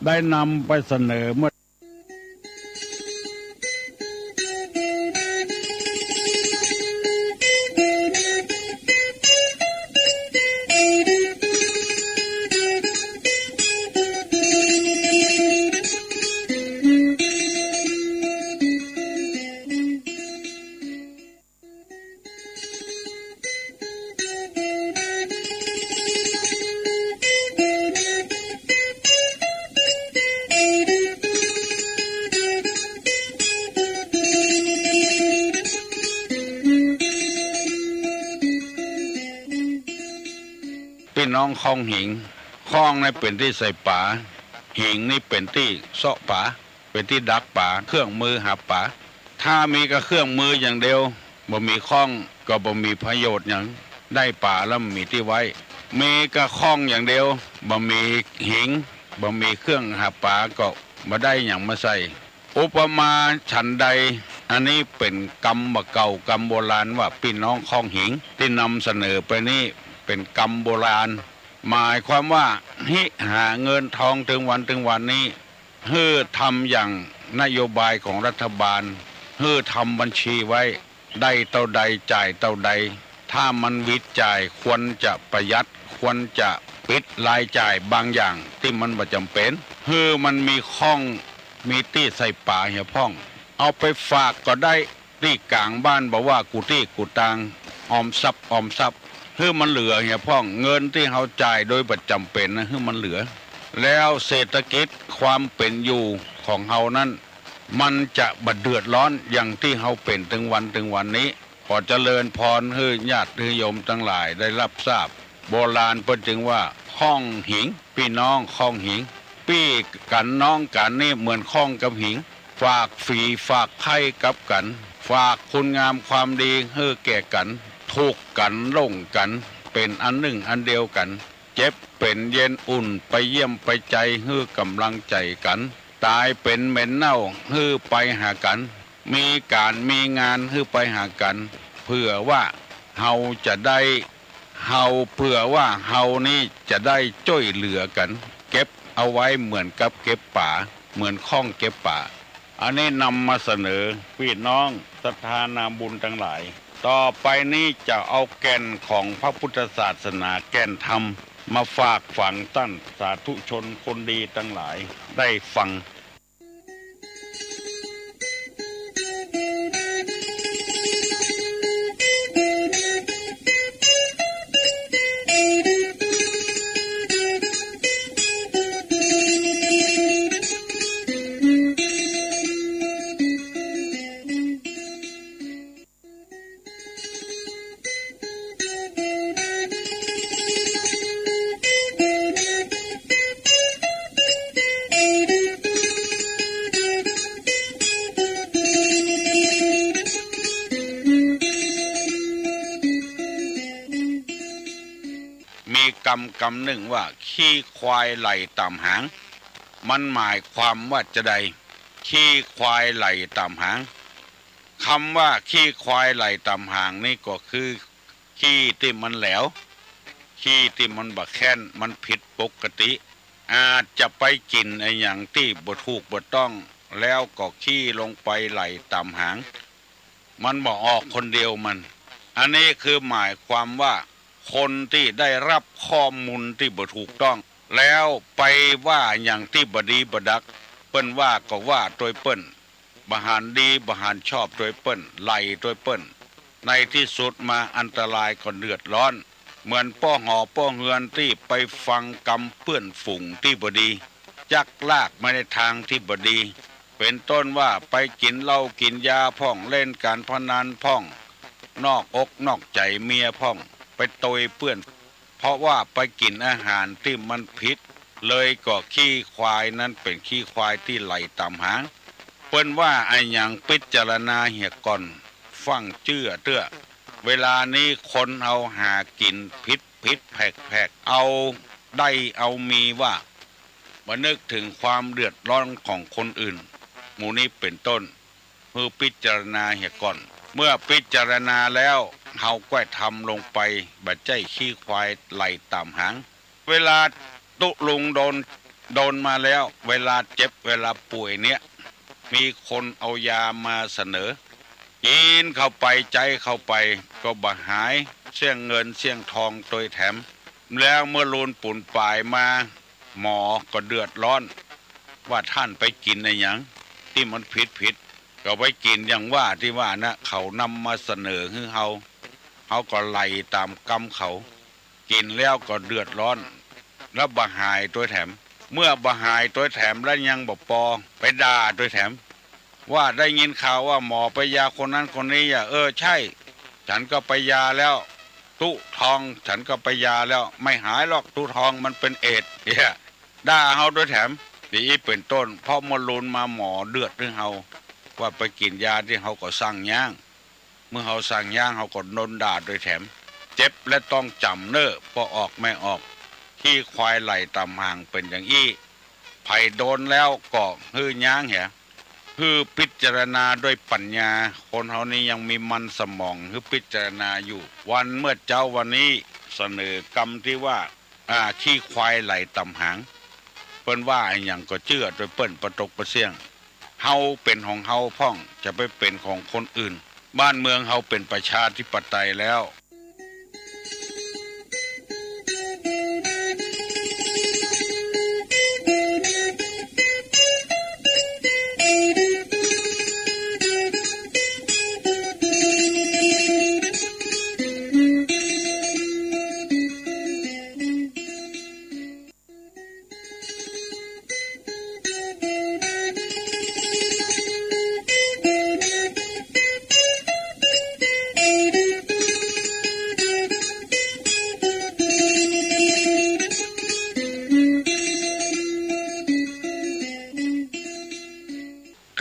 ได้นำไปเสนอเมื่อ ปี้น้องข้องหิง ข้องนี่เป๋นตี้ใส่ป๋า หิงนี่เป๋นตี้เซาะป๋า เป๋นตี้ดักป๋า เครื่องมือหาป๋า ถ้ามีก้าเครื่องมืออย่างเดียว บ่มีข้องก็บ่มีประโยชน์หยัง ได้ป๋าแล้วบ่มีตี้ไว้ มีก้าข้องอย่างเดียว บ่มีหิง บ่มีเครื่องหาป๋าก็บ่ได้หยังมาใส่ อุปมาฉันใด อันนี้เป๋นกำบ่าเก่า กำโบราณว่าปี้น้องข้องหิง ตี้นำเสนอไปนี้เป๋นกำโบราณ หมายความว่า ฮิหาเงินทองตึงวันตึงวันนี้ หื้อทำอย่างนโยบายของรัฐบาล หื้อทำบัญชีไว้ ได้เต้าใดจ่ายเต้าใด ถ้ามันหวิดจ่ายควรจะประหยัด ควรจะปิดรายจ่ายบางอย่างตี้มันบ่จ๋ำเป๋น หื้อมันมีข้อง มีตี้ใส่ป๋าเหียพ่อง เอาไปฝากก็ได้ ตี้ก๋างบ้านบ่ว่ากู้ตี้กู้ตาง ออมทรัพย์ ออมทรัพย์ หื้อมันเหลือเหียพ่อง เงินตี้เฮาจ่ายโดยบ่จ๋ำเป๋นนะ หื้อมันเหลือ แล้วเศรษฐกิจความเป๋นอยู่ของเฮานั้น มันจะบ่เดือดร้อนอย่างตี้เฮาเป๋นตึงวันตึงวันนี้ ขอเจริญพรหื้อญาติหื้อโยมตังหลายได้รับทราบ โบราณเปิ้นจึงว่า ข้องหิง ปี้น้องข้องหิง ปี้กั๋นน้องกั๋นนี่เหมือนข้องกับหิง ฝากฝีฝากไข้กับกั๋น ฝากคุณงามความดีหื้อแก่กั๋น ทุกข์กั๋น หลงกั๋น เป๋นอันนึ่งอันเดียวกั๋น เจ็บเป๋นเย็นอุ่นไปเยี่ยมไปใจ๋ หื้อก๋ำลังใจ๋กั๋น ต๋ายเป๋นเหม็นเน่า หื้อไปหากั๋น มีก๋านมีงาน หื้อไปหากั๋น เผื่อว่าเฮาจะได้ เฮา เผื่อว่าเฮานี้จะได้จ้วยเหลือกั๋น เก็บเอาไว้เหมือนกับเก็บป๋า เหมือนข้องเก็บป๋า อันนี้นำมาเสนอปี้น้องศรัทธานาบุญตังหลาย ต่อไปนี้จะเอาแก่นของพระพุทธศาสนา แก่นธรรม มาฝากฝังต้านสาธุชนคนดีตังหลายได้ฟัง มีกำกำนึ่งว่า ขี้ควายไหลต๋ามหาง มันหมายความว่าจาใด ขี้ควายไหลต๋ามหาง กำว่าขี้ควายไหลต๋ามหางนี่ก็คือ ขี้ตี้มันแหลว ขี้ตี้มันบ่แข้น มันผิดปกติ อาจจะไปกิ๋นอะหยังตี้บ่ถูกบ่ต้อง แล้วก็ขี้ลงไปไหลต๋ามหาง มันบ่ออกคนเดียวมัน อันนี้คือหมายความว่า คนตี้ได้ฮับข้อมูลตี้บ่ถูกต้อง แล้วไปว่าหยังตี้บ่ดีบ่ดัก เปิ้นว่าก็ว่าตวยเปิ้น บ่หันดีบ่หันชอบตวยเปิ้น ไหลตวยเปิ้น ในตี้สุดมาอันตรายก็เดือดร้อน เหมือนป้อหอป้อเฮือนตี้ไปฟังกำเปื้อนฝูงตี้บ่ดี จักลากมาในตางตี้บ่ดี เป๋นต้นว่าไปกิ๋นเหล้ากิ๋นยาพ่อง เล่นก๋านพนันพ่อง นอกอกนอกใจ๋เมียพ่อง ไปตวยเปื้อน เพราะว่าไปกิ๋นอาหารตี้มันผิด เลยก็ขี้ควายนั้นเป๋นขี้ควายตี้ไหลต๋ามหาง เปิ้นว่าอะหยังพิจารณาเหียก่อน ฟั่งเจื้อเตื้อ เวลานี้คนเฮาหากิ๋นผิด ผิดแผกๆ เอาได้เอามีว่า บ่นึกเถิงความเดือดร้อนของคนอื่น หมู่นี้เป๋นต้น หื้อพิจารณาเหียก่อน เมื่อพิจารณาแล้ว เฮาก้อยทำลงไป บ่ใจ้ขี้ควายไหล่ต๋ามหาง เวลาตุ๊ลุงโดน โดนมาแล้ว เวลาเจ็บ เวลาป่วยเนี่ย มีคนเอายามาเสนอ กิ๋นเข้าไป ใจ๊เข้าไป ก็บ่หาย เสี้ยงเงินเสี้ยงทองตวยแถม แล้วเมื่อลูนปูนป๋ายมา หมอก็เดือดร้อน ว่าต้านไปกิ๋นอะหยังตี้มันผิดๆ ก็ไปกิ๋นอย่างว่าตี้ว่านะ เขานำมาเสนอหื้อเฮา เฮาก็ไหล่ต๋ามกำเขา กิ๋นแล้วก็เดือดร้อน แล้วบ่หายตวยแถม เมื่อบ่หายตวยแถมแล้วยังบ่ปอ ไปด่าตวยแถม ว่าได้ยินข่าวว่าหมอไปยาคนนั้นคนนี้อะ เออ ใช่ ฉันก็ไปยาแล้ว ตุ๊ทอง ฉันก็ไปยาแล้ว ไม่หายหรอก ตุ๊ทองมันเป๋นเอดส์ เนี่ย ด่าเฮาตวยแถม อย่างอี้เป๋นต้น เพราะเมื่อลูนมาหมอเดือดหื้อเฮา ว่าไปกิ๋นยาตี้เฮาก็ซังย้าง เมื่อเฮาซังย้าง เฮาก็โดนด่าตวยแถม เจ็บและต้องจ๋ำเน่อ ปอออกแม่ออก ขี้ควายไหล่ต๋ามหางเป๋นอย่างอี้ ใผโดนแล้วก็หื้อย้างเหีย หื้อพิจารณาด้วยปั๋ญญา คนเฮานี้ยังมีมันสมอง หื้อพิจารณาอยู่ วันเมื่อเจ๊าวันนี้ เสนอกำตี้ว่า อ่า ขี้ควายไหล่ต๋ามหาง เปิ้นว่าอะหยังก็เจื้อตวยเปิ้น ปะตกปะเสี้ยง เฮาเป๋นของเฮาพ่อง จะไปเป๋นของคนอื่น บ้านเมืองเฮาเป๋นประชาธิปไตยแล้ว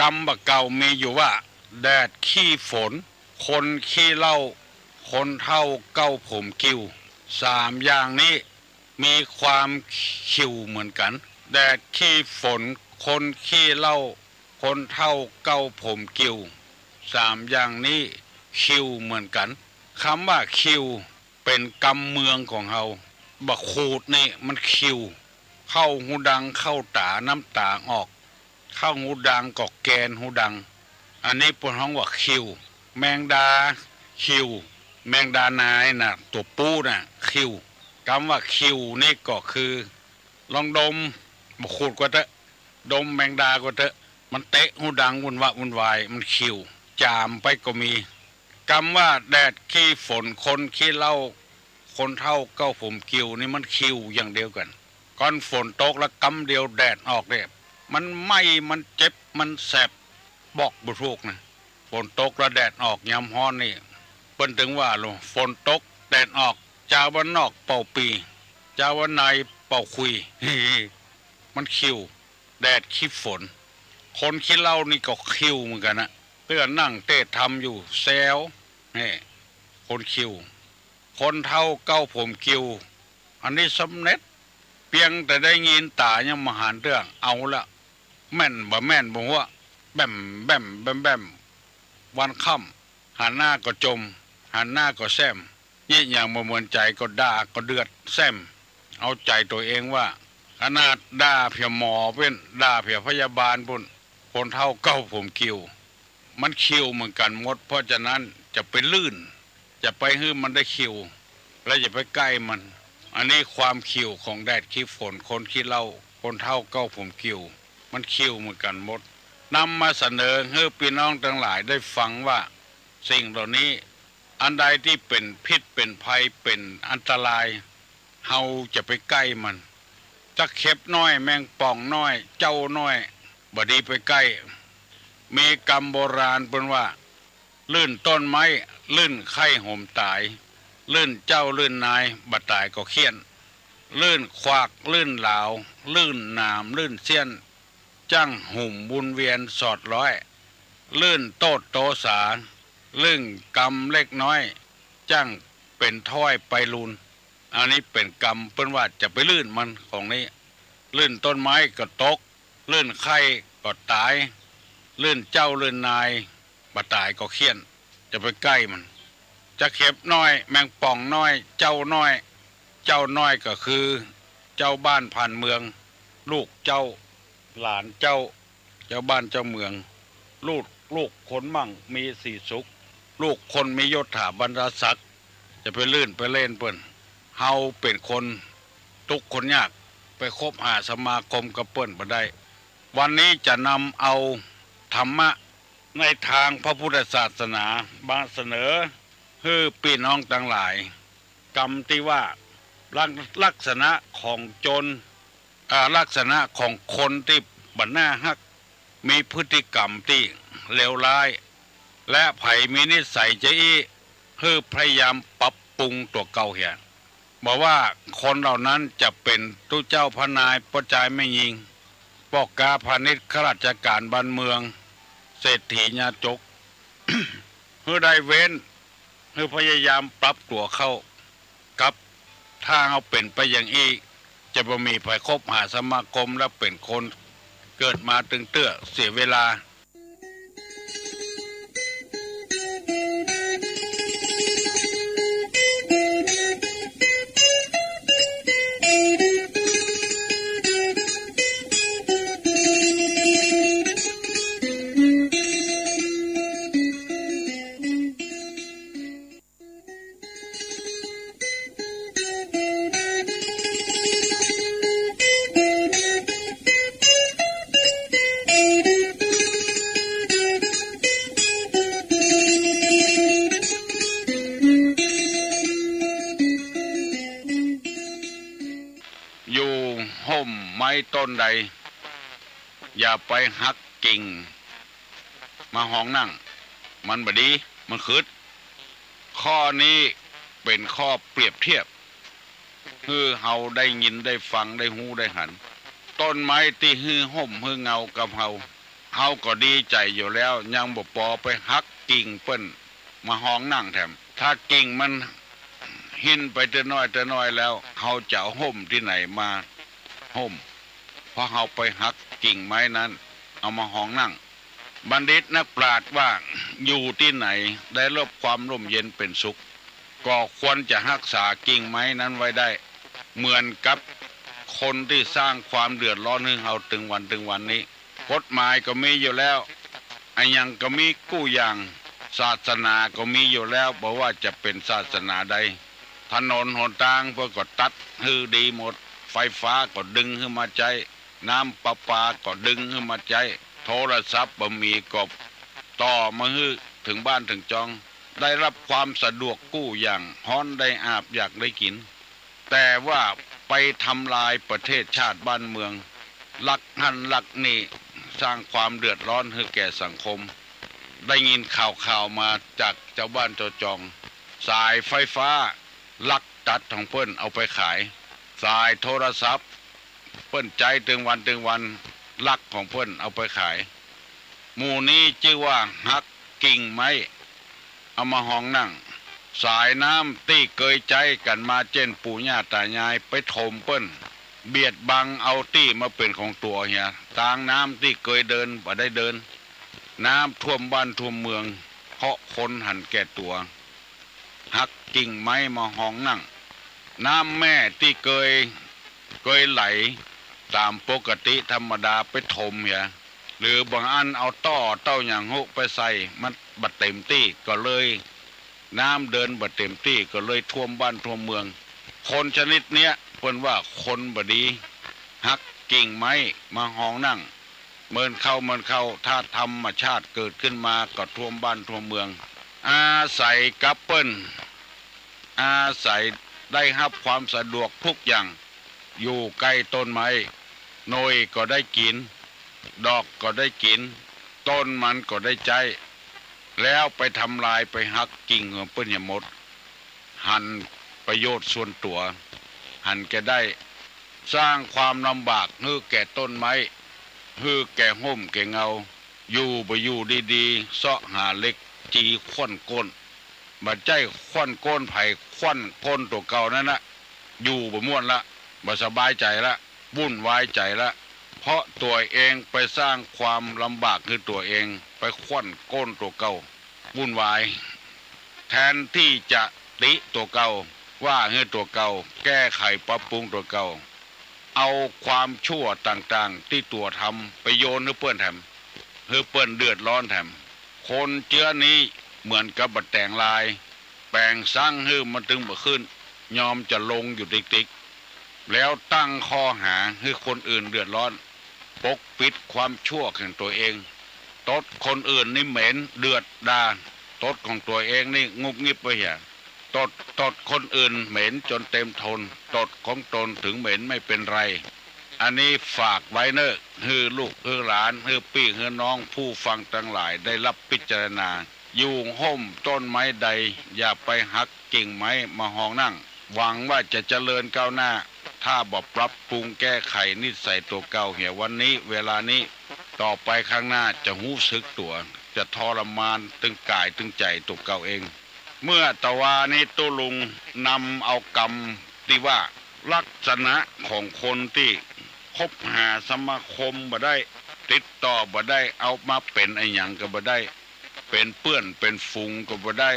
กำบ่าเก่ามีอยู่ว่า แดดขี้ฝน คนขี้เหล้า คนเฒ่าเก๊าผมกิ่ว สามอย่างนี้มีความขิวเหมือนกั๋น แดดขี้ฝน คนขี้เหล้า คนเฒ่าเก๊าผมกิ่ว สามอย่างนี้ขิวเหมือนกั๋น กำว่าขิวเป๋นกำเมืองของเฮา บ่าขูดนี่มันขิว เข้าฮูดังเข้าต๋า น้ำต๋าออก เข้าฮูดังก็แกนฮูดัง อันนี้เปิ้นฮ้องว่าขิว แมงดาขิว แมงดานายน่ะ ตั๋วปู๊น่ะ ขิว กำว่าขิวนี่ก็คือ ลองดม บ่าขูดก็เต๊อะ ดมแมงดาก็เต๊อะ มันเตะฮูดังวุ่นวะวุ่นวาย มันขิว จ๋ามไปก็มี กำว่าแดดขี้ฝน คนขี้เหล้า คนเฒ่าเก๊าผมกิ่วนี่มันขิวอย่างเดียวกั๋น ก้อนฝนตกแล้วกำเดียวแดดออกเนี่ย มันไหม้ มันเจ็บ มันแสบ บอกบ่ถูกนะ ฝนตกแล้วแดดออก ยามฮ้อนนี่ เปิ้นตึงว่าโล ฝนตกแดดออก จาวบ้านนอกเป่าปี่ จาวบ้านในเป่าขลุ่ย มันขิว แดดขี้ฝน คนขี้เหล้านี่ก็ขิวเหมือนกั๋นนะ เตื้อนั่งเทศน์ธรรมอยู่แซว แฮ่ คนขิว คนเฒ่าเก๊าผมกิ่ว อันนี้สำเร็จ เปียงแต่ได้ยินต๋ายังบ่หันเตื้อ เอาละ แม่นบ่แม่นบ่ฮู้ แบ้มแบ้มแบ้มแบ้ม วันค่ำ หันหน้าก็จ่ม หันหน้าก็แส้ม เยียะหยังบ่เหมือนใจ๋ก็ด่าก็เดือดแส้ม เอาใจ๋ตั๋วเองว่า ขนาดด่าเผียหมอเป๊น ด่าเผียพยาบาลปู้น คนเฒ่าเก๊าผมกิ่ว มันขิวเหมือนกั๋นหมด เพราะฉะนั้นจะไปลื่น จะไปหื้อมันได้ขิว และอย่าไปใก้มัน อันนี้ความขิวของแดดขี้ฝน คนขี้เหล้า คนเฒ่าเก๊าผมกิ่ว มันขิวเหมือนกั๋นหมด นำมาเสนอหื้อปี้น้องตังหลายได้ฟังว่า สิ่งเหล่านี้ อันใดตี้เป๋นพิษเป๋นภัย เป๋นอันตราย เฮาจะไปใก้มัน ตะเข็บน้อย แมงป่องน้อย เจ้าน้อย บ่ดีไปใก้ มีกำโบราณเปิ้นว่า ลื่นต้นไม้ ลื่นไข้หมต๋าย ลื่นเจ้าลื่นนาย บ่ต๋ายก็เฆี่ยน ลื่นขวาก ลื่นหลาว ลื่นหนาม ลื่นเสี้ยน จั้งหุ่มวนเวียนสอดร้อย ลื่นโต้ษโตสา ลื่นกำเล็กน้อย จั้งเป๋นถ้อยไปลูน อันนี้เป๋นกรรมเปิ้นว่าจะไปลื่นมันของนี้ ลื่นต้นไม้ก็ตก ลื่นใค่ก็ต๋าย ลื่นเจ้าลื่นนาย บ่ต๋ายก็เฆี่ยน จะไปใก้มัน จะเข็บน้อย แมงป่องน้อย เจ้าน้อย เจ้าน้อยก็คือ เจ้าบ้านผ่านเมือง ลูกเจ้า หลานเจ้า เจ้าบ้านเจ้าเมือง ลูก ลูกคนมั่งมีสีสุข ลูกคนมียศถาบรรดาศักดิ์ จะไปลื่นไปเล่นเปิ้น เฮาเป๋นคน ตุ๊กข์คนยาก ไปคบหาสมาคมกับเปิ้นบ่ได้ วันนี้จะนำเอาธรรมะในตางพระพุทธศาสนามาเสนอหื้อปี้น้องตังหลาย กำตี้ว่า ลัก ลักษณะของโจร อ่า ลักษณะของคนตี้บ่น่าฮัก มีพฤติกรรมตี้เลวร้าย และใผมีนิสัยจะอี้ หื้อพยายามปรับปรุงตั๋วเก่าเหีย บ่ว่าคนเหล่านั้นจะเป๋นตุ๊เจ้าพระนาย ป้อจายแม่ญิง ป้อก๊าพาณิชย์ ข้าราชก๋านบ้านเมือง เศรษฐียาจก หื้อได้เว้น หื้อพยายามปรับตั๋วเข้า กับถ้าเฮาเป๋นไปอย่างอี้ จะบ่มีใผคบหาสมาคมและเป๋นคนเกิดมาตึงเตื้อ เสียเวลา อยู่ฮ่มไม้ต้นใด อย่าไปหักกิ่งมาฮองนั่ง มันบ่ดี มันขึด ข้อนี้เป๋นข้อเปรียบเทียบ หื้อเฮาได้ยินได้ฟังได้ฮู้ได้หัน ต้นไม้ตี้หื้อฮ่มหื้อเงากับเฮา เฮาก็ดีใจ๋อยู่แล้ว ยังบ่ปอไปหักกิ่งเปิ้นมาฮองนั่งแถม ถ้ากิ่งมัน หิ้นไปเตื้อน้อยเตื้อน้อยแล้ว เฮาจะเอาฮ่มตี้ไหนมาฮ่ม เพราะเฮาไปหักกิ่งไม้นั้น เอามาฮองนั่ง บัณฑิตนักปราชญ์ว่า อยู่ตี้ไหนได้รับความร่มเย็นเป๋นสุข ก็ควรจะฮักษากิ่งไม้นั้นไว้ได้ เหมือนกับคนตี้สร้างความเดือดร้อนหื้อเฮาตึงวันตึงวันนี้ กฎหมายก็มีอยู่แล้ว อะหยังก็มีกู้อย่าง ศาสนาก็มีอยู่แล้ว บ่ว่าจะเป๋นศาสนาใด ถนนหนตางเปิ้นก็ตัดหื้อดีหมด ไฟฟ้าก็ดึงหื้อมาใจ๊ น้ำประปาก็ดึงหื้อมาใจ๊ โทรศัพท์บ่มีก็ต่อมาหื้อเถิงบ้านเถิงจอง ได้รับความสะดวกกู้อย่าง ฮ้อนได้อาบ อยากได้กิ๋น แต่ว่าไปทำลายประเทศชาติบ้านเมือง ลักหั้นลักนี่ สร้างความเดือดร้อนหื้อแก่สังคม ได้ยินข่าวๆ มาจากจาวบ้านจาวจอง สายไฟฟ้าลักตัดของเปิ้นเอาไปขาย สายโทรศัพท์เปิ้นใจ๊ตึงวันตึงวัน ลักของเปิ้นเอาไปขาย หมู่นี้จื้อว่าหักกิ่งไม้ เอามาฮองนั่ง สายน้ำตี้เกยใจ๊กั๋นมาเจ้นปู่ย่าต๋ายายไปถมเปิ้น เบียดบังเอาตี้มาเป๋นของตั๋วเหีย ตางน้ำตี้เกยเดินบ่ได้เดิน น้ำท่วมบ้านท่วมเมือง เพราะคนหันแก่ตั๋ว หักกิ่งไม้มาฮองนั่ง น้ำแม่ตี้เกย เกยไหลต๋ามปกติธรรมดาไปถมเหีย หรือบางอันเอาต้อเต้าหยังฮู้ไปใส่ มันบ่เต็มตี้ก็เลย น้ำเดินบ่เต็มตี้ก็เลยท่วมบ้านท่วมเมือง คนชนิดเนี้ยเปิ้นว่าคนบ่ดี หักกิ่งไม้มาฮองนั่ง เมินเข้าเมินเข้า ถ้าธรรมชาติเกิดขึ้นมาก็ท่วมบ้านท่วมเมือง อาศัยกับเปิ้น อาศัยได้ฮับความสะดวกทุกอย่าง อยู่ใก้ต้นไม้ หน่วยก็ได้กิ๋น ดอกก็ได้กิ๋น ต้นมันก็ได้ใจ๊ แล้วไปทำลายไปหักกิ่งของเปิ้นเหียหมด หันประโยชน์ส่วนตั๋ว หันแก่ได้ สร้างความลำบากหื้อแก่ต้นไม้ หื้อแก่ฮ่มแก่เงา อยู่บ่อยู่ดีๆ เซาะหาเหล็กจีขว้นโก้น บ่ใจ้ขว้นโก้นใผ ขว้นโก้นตั๋วเก่านั้นนะ อยู่บ่ม่วนละ บ่สบายใจ๋ละ วุ่นวายใจ๋ละ เพราะตั๋วเองไปสร้างความลำบากหื้อตั๋วเอง ไปคว่ำก้นตั๋วเก่า วุ่นวาย แทนตี้จะติตั๋วเก่า ว่าหื้อตั๋วเก่า แก้ไขปรับปรุงตั๋วเก่า เอาความชั่วต่างๆ ตี้ตั๋วทำไปโยนหื้อเปิ้นแถม หื้อเปิ้นเดือดร้อนแถม คนเจื้อนี้เหมือนกับบ่แต๋งลาย แป๋งซั้งหื้อมันตึงบ่ขึ้น ยอมจะลงอยู่ติ๊กๆ แล้วตั้งข้อหาหื้อคนอื่นเดือดร้อน ปกปิดความชั่วของตั๋วเอง ตดคนอื่นนี่เหม็นเดือดดา ตดของตั๋วเองนี่งุบงิบไปเหีย ตด ตดคนอื่นเหม็นจ๋นเต็มทน ตดของตนถึงเหม็นไม่เป๋นไร อันนี้ฝากไว้เน่อ หื้อลูก หื้อหลาน หื้อปี้ หื้อน้อง ผู้ฟังตังหลายได้ฮับพิจารณา อยู่ฮ่มต้นไม้ใด อย่าไปหักกิ่งไม้มาฮองนั่ง หวังว่าจะเจริญก้าวหน้า ถ้าบ่ปรับปรุงแก้ไขนิสัยตั๋วเก่าเหียวันนี้ เวลานี้ ต่อไปข้างหน้าจะฮู้สึกตั๋ว จะทรมานตึงก๋ายตึงใจ๋ตั๋วเก่าเอง เมื่อตะวานี้ตุ๊ลุงนำเอากำตี้ว่า ลักษณะของคนตี้คบหาสมาคมบ่ได้ ติดต่อบ่ได้ เอามาเป๋นอะหยังก็บ่ได้ เป๋นเปื้อนเป๋นฝูงก็บ่ได้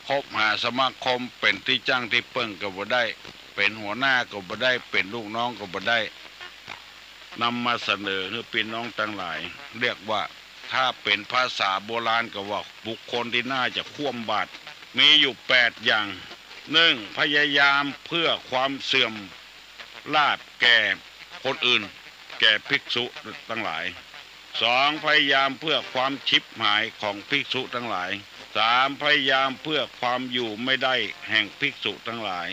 คบหาสมาคมเป๋นตี้จั้งตี้เปิ้งก็บ่ได้ เป๋นหัวหน้าก็บ่ได้ เป๋นลูกน้องก็บ่ได้ นำมาเสนอหื้อปี้น้องตังหลาย เรียกว่า ถ้าเป๋นภาษาโบราณก็ว่าบุคคลตี้น่าจะคว่ำบาตร มีอยู่แปดอย่าง นึ่ง พยายามเพื่อความเสื่อมลาภแก่คนอื่น แก่ภิกษุตังหลาย สอง พยายามเพื่อความฉิบหายของภิกษุตังหลาย สาม พยายามเพื่อความอยู่ไม่ได้แห่งภิกษุตังหลาย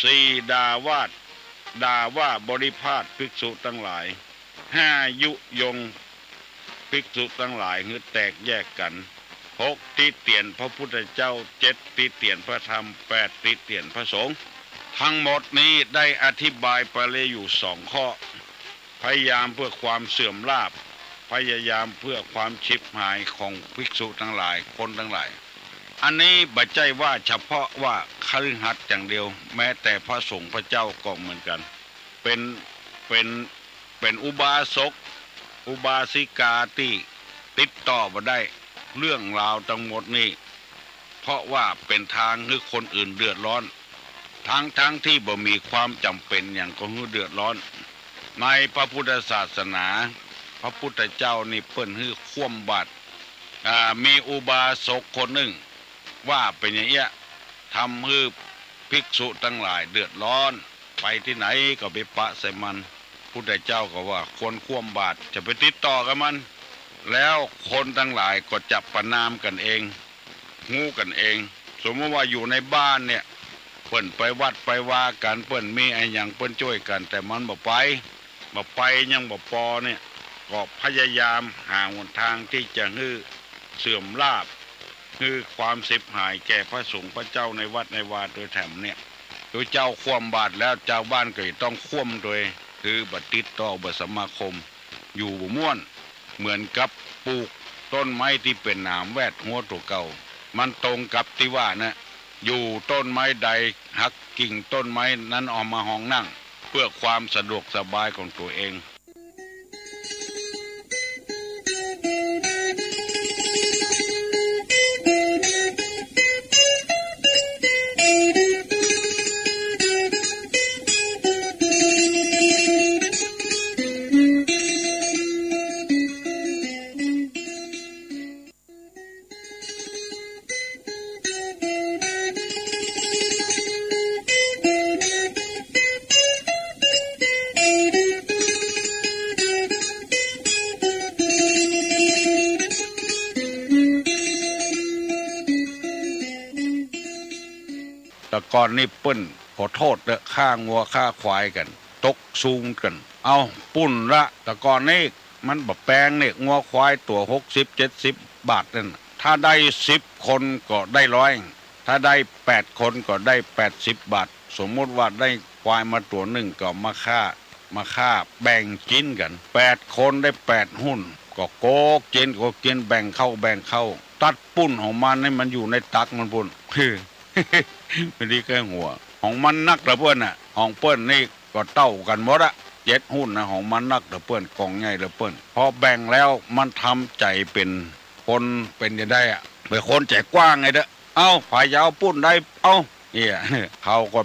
สี่ ด่าว่า ด่าว่าบริพาทภิกษุตังหลาย ห้า ยุยงภิกษุตังหลายหื้อแตกแยกกั๋น หก ติเตียนพระพุทธเจ้า เจ็ด ติเตียนพระธรรม แปด ติเตียนพระสงฆ์ ทั้งหมดนี้ได้อธิบายไปแล้วอยู่สองข้อ พยายามเพื่อความเสื่อมลาภ พยายามเพื่อความฉิบหายของภิกษุตังหลาย คนตังหลาย อันนี้บ่ใจ้ว่าเฉพาะว่าคฤหัสถ์อย่างเดียว แม้แต่พระสงฆ์พระเจ้าก็เหมือนกั๋น เป๋น เป๋น เป๋นอุบาสก อุบาสิกาตี้ติดต่อบ่ได้ เรื่องราวตังหมดนี้ เพราะว่าเป๋นทางหื้อคนอื่นเดือดร้อน ทั้งๆ ตี้บ่มีความจ๋ำเป๋นหยังก็หื้อเดือดร้อน ในพระพุทธศาสนา พระพุทธเจ้านี่เปิ้นหื้อคว่ำบาตร อ่า มีอุบาสกคนนึ่ง ว่าเป๋นอย่างเอี้ย ทำหื้อภิกษุตังหลายเดือดร้อน ไปตี้ไหนก็ไปปะใส่มัน พุทธเจ้าก็ว่าควรคว่ำบาตร จะไปติดต่อกับมัน แล้วคนตังหลายก็จะประณามกั๋นเอง ฮู้กั๋นเอง สมมุติว่าอยู่ในบ้านเนี่ย เปิ้นไปวัดไปวากั๋น เปิ้นมีอะหยังเปิ้นจ้วยกั๋น แต่มันบ่ไป บ่ไปยังบ่ปอเนี่ย ก็พยายามหาหนทางตี้จะหื้อเสื่อมลาภ หื้อความฉิบหายแก่พระสงฆ์พระเจ้าในวัดในวาตวยแถมเนี่ย พระเจ้าคว่ำบาตรแล้ว จาวบ้านก็จะต้องคว่ำตวย คือบ่ติดต่อ บ่สมาคม อยู่บ่ม่วน เหมือนกับปลูกต้นไม้ตี้เป๋นหนามแวดฮั้วตั๋วเก่า มันตรงกับตี้ว่านะ อยู่ต้นไม้ใดหักกิ่งต้นไม้นั้นเอามาฮองนั่ง เพื่อความสะดวกสบายของตั๋วเอง แต่ก่อนนี่เปิ้น ขอโต้ษเต๊อะ ฆ่างัวฆ่าควายกั๋น ตกสูงกั๋น เอ้า ปุ้นละ แต่ก่อนนี่มันบ่แปงนี่ งัวควายตั๋วหกสิบเจ็ดสิบบาทนั่นน่ะ ถ้าได้สิบคนก็ได้ร้อย ถ้าได้แปดคนก็ได้แปดสิบบาท สมมุติว่าได้ควายมาตั๋วนึ่งก็มาฆ่า มาฆ่าแบ่งกิ๋นกั๋น แปดคนได้แปดหุ้น ก็โกกิ๋น โกกิ๋น แบ่งเข้า แบ่งเข้า ตั๊ดปุ้นของมันให้มันอยู่ในตักมันปุ้น คือ บ่ดีใก้หัว ของมันนักละเปิ้นน่ะ ของเปิ้นนี่ก็เต้ากั๋นหมดอะ เจ็ดหุ้นนะ ของมันนักเหลือเปิ้น ก๋องใหญ่เหลือเปิ้น พอแบ่งแล้วมันทำใจ๋เป๋นคน เป๋นจะใดอะ เป๋นคนใจ๋กว้างไงเต๊อะ เอ้า ใผจะเอาปุ้นใด เอ้า เนี่ย เขาก็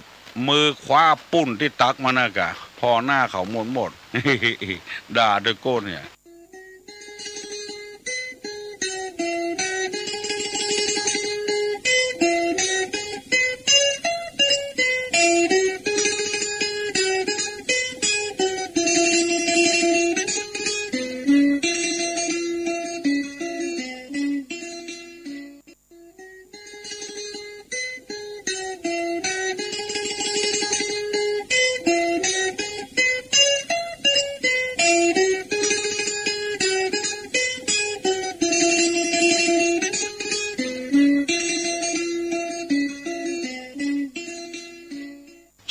มือคว้าปุ้นตี้ตักมานะก่ะ ผ่อหน้าเขาหมดหมด ด่าตะโก้นเนี่ย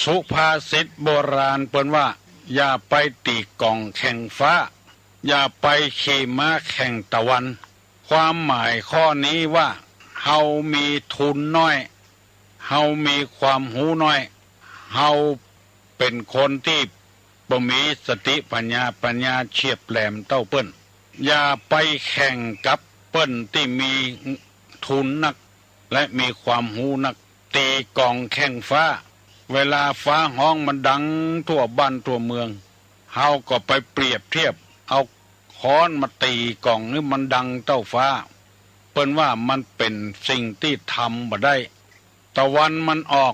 สุภาษิตโบราณเปิ้นว่า อย่าไปตี๋ก๋องแข่งฟ้า อย่าไปขี่ม้าแข่งตะวัน ความหมายข้อนี้ว่า เฮามีทุนน้อย เฮามีความฮู้น้อย เฮาเป๋นคนตี้บ่มีสติปั๋ญญา ปั๋ญญาเฉียบแหลมเต้าเปิ้น อย่าไปแข่งกับเปิ้นตี้มีทุนนัก และมีความฮู้นัก ตี๋ก๋องแข่งฟ้า เวลาฟ้าฮ้องมันดังทั่วบ้านทั่วเมือง เฮาก็ไปเปรียบเทียบ เอาค้อนมาตี๋ก๋องหื้อมันดังเต้าฟ้า เปิ้นว่ามันเป๋นสิ่งตี้ทำบ่ได้ ตะวันมันออก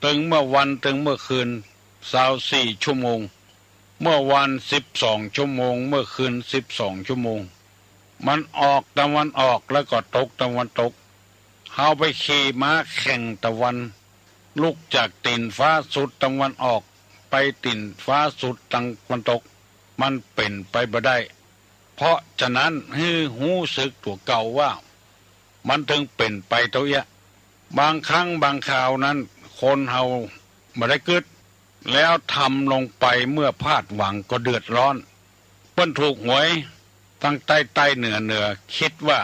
ตึงเมื่อวันตึงเมื่อคืน ซาวสี่ชั่วโมง เมื่อวันสิบสองชั่วโมง เมื่อคืนสิบสองชั่วโมง มันออกตะวันออกแล้วก็ตกตะวันตก เฮาไปขี่ม้าแข่งตะวัน ลุกจากตี๋นฟ้าสุดตะวันออก ไปตี๋นฟ้าสุดตะวันตก มันเป๋นไปบ่ได้ เพราะฉะนั้นหื้อฮู้สึกตั๋วเก่าว่า มันเถิงเป๋นไปเต้าเอี้ย บางครั้งบางคราวนั้น คนเฮาบ่ได้กึ๊ด แล้วทำลงไปเมื่อพลาดหวังก็เดือดร้อน เปิ้นถูกหวย ตังใต้ใต้เหนือเหนือ กึ๊ดว่า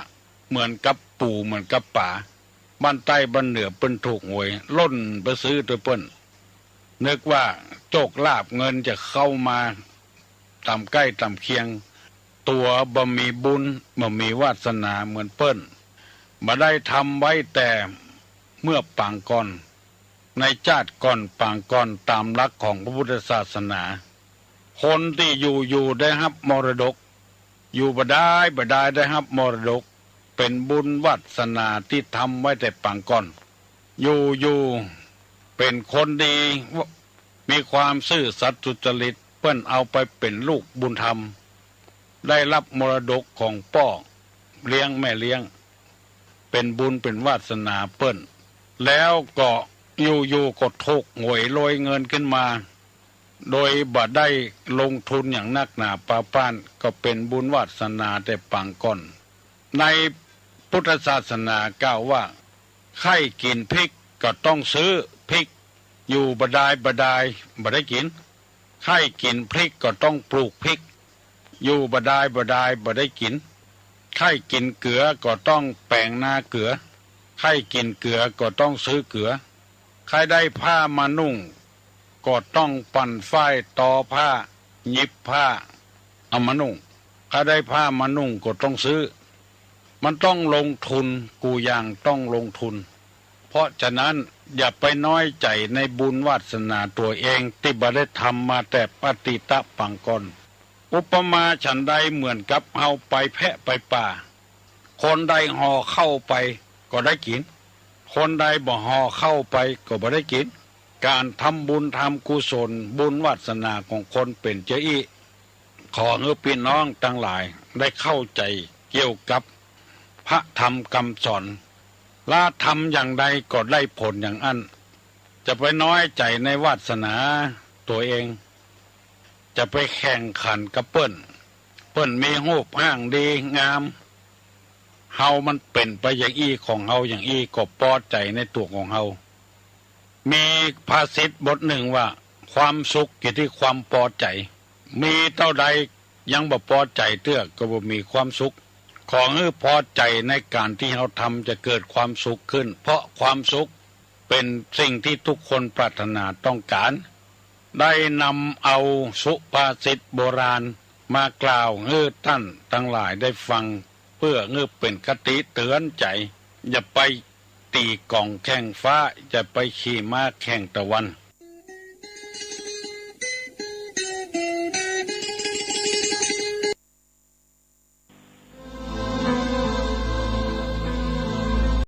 เหมือนกับปู่เหมือนกับป๋า บ้านใต้บ้านเหนือเปิ้นถูกหวย ล่นไปซื้อตวยเปิ้น นึกว่าโจคลาภเงินจะเข้ามา ต๋ามใก้ต๋ามเคียง ตั๋วบ่มีบุญบ่มีวาสนาเหมือนเปิ้น บ่ได้ทำไว้แต่เมื่อปางก่อน ในจาติก่อนปางก่อน ต๋ามหลักของพระพุทธศาสนา คนตี้อยู่ๆ ได้ฮับมรดก อยู่บ่ดายบ่ดายได้ฮับมรดก เป๋นบุญวาสนาตี้ทำไว้แต่ปางก่อน อยู่ๆ เป๋นคนดี มีความซื่อสัตย์สุจริต เปิ้นเอาไปเป๋นลูกบุญธรรม ได้ฮับมรดกของป้อเลี้ยงแม่เลี้ยง เป๋นบุญเป๋นวาสนาเปิ้น แล้วก็อยู่ๆ ก็ถูกหวยรวยเงินขึ้นมา โดยบ่ได้ลงทุนอย่างนักหนาปาป้าน ก็เป๋นบุญวาสนาแต่ปางก่อน ในพุทธศาสนากล่าวว่า ใค่กิ๋นพริกก็ต้องซื้อพริก อยู่บ่ดายบ่ดายบ่ได้กิ๋น ใค่กิ๋นพริกก็ต้องปลูกพริก อยู่บ่ดายบ่ดายบ่ได้กิ๋น ใค่กิ๋นเกือก็ต้องแป๋งนาเกือ ใค่กิ๋นเกือก็ต้องซื้อเกือ ใค่ได้ผ้ามานุ่ง ก็ต้องปั่นฝ้ายตอผ้า หยิบผ้า เอามานุ่ง ใค่ได้ผ้ามานุ่งก็ต้องซื้อ มันต้องลงทุน กู้อย่างต้องลงทุน เพราะฉะนั้นอย่าไปน้อยใจ๋ในบุญวาสนาตั๋วเองตี้บ่ได้ทำมาแต่อดีตปางก่อน อุปมาฉันใดเหมือนกับเฮาไปแพะไปป่า คนใดห่อข้าวไปก็ได้กิ๋น คนใดบ่ห่อข้าวไปก็บ่ได้กิ๋น ก๋านทำบุญทำกุศล บุญวาสนาของคนเป๋นเจ้าอี้ ขอหื้อปี้น้องตังหลายได้เข้าใจ๋เกี่ยวกับพระธรรมกำสอน ละทำอย่างใดก็ได้ผลอย่างอั้น จะไปน้อยใจ๋ในวาสนาตั๋วเอง จะไปแข่งขันกับเปิ้น เปิ้นมีฮูปฮ่างดีงาม เฮามันเป๋นไปอย่างอี้ ของเฮาอย่างอี้ ก็ปอใจ๋ในตั๋วของเฮา มีภาษิตบทนึ่งว่า ความสุขอยู่ตี้ความปอใจ๋ มีเต้าใดยังบ่ปอใจ๋เตื้อก็บ่มีความสุข ขอหื้อปอใจ๋ในก๋านตี้เฮาทำจะเกิดความสุขขึ้น เพราะความสุขเป๋นสิ่งตี้ทุกคนปรารถนาต้องก๋าน ได้นำเอาสุภาษิตโบราณมากล่าวหื้อต้านตังหลายได้ฟัง เปื้อหื้อเป๋นคติเตื๋อนใจ๋ อย่าไปตี๋ก๋องแข่งฟ้า อย่าไปขี่ม้าแข่งตะวัน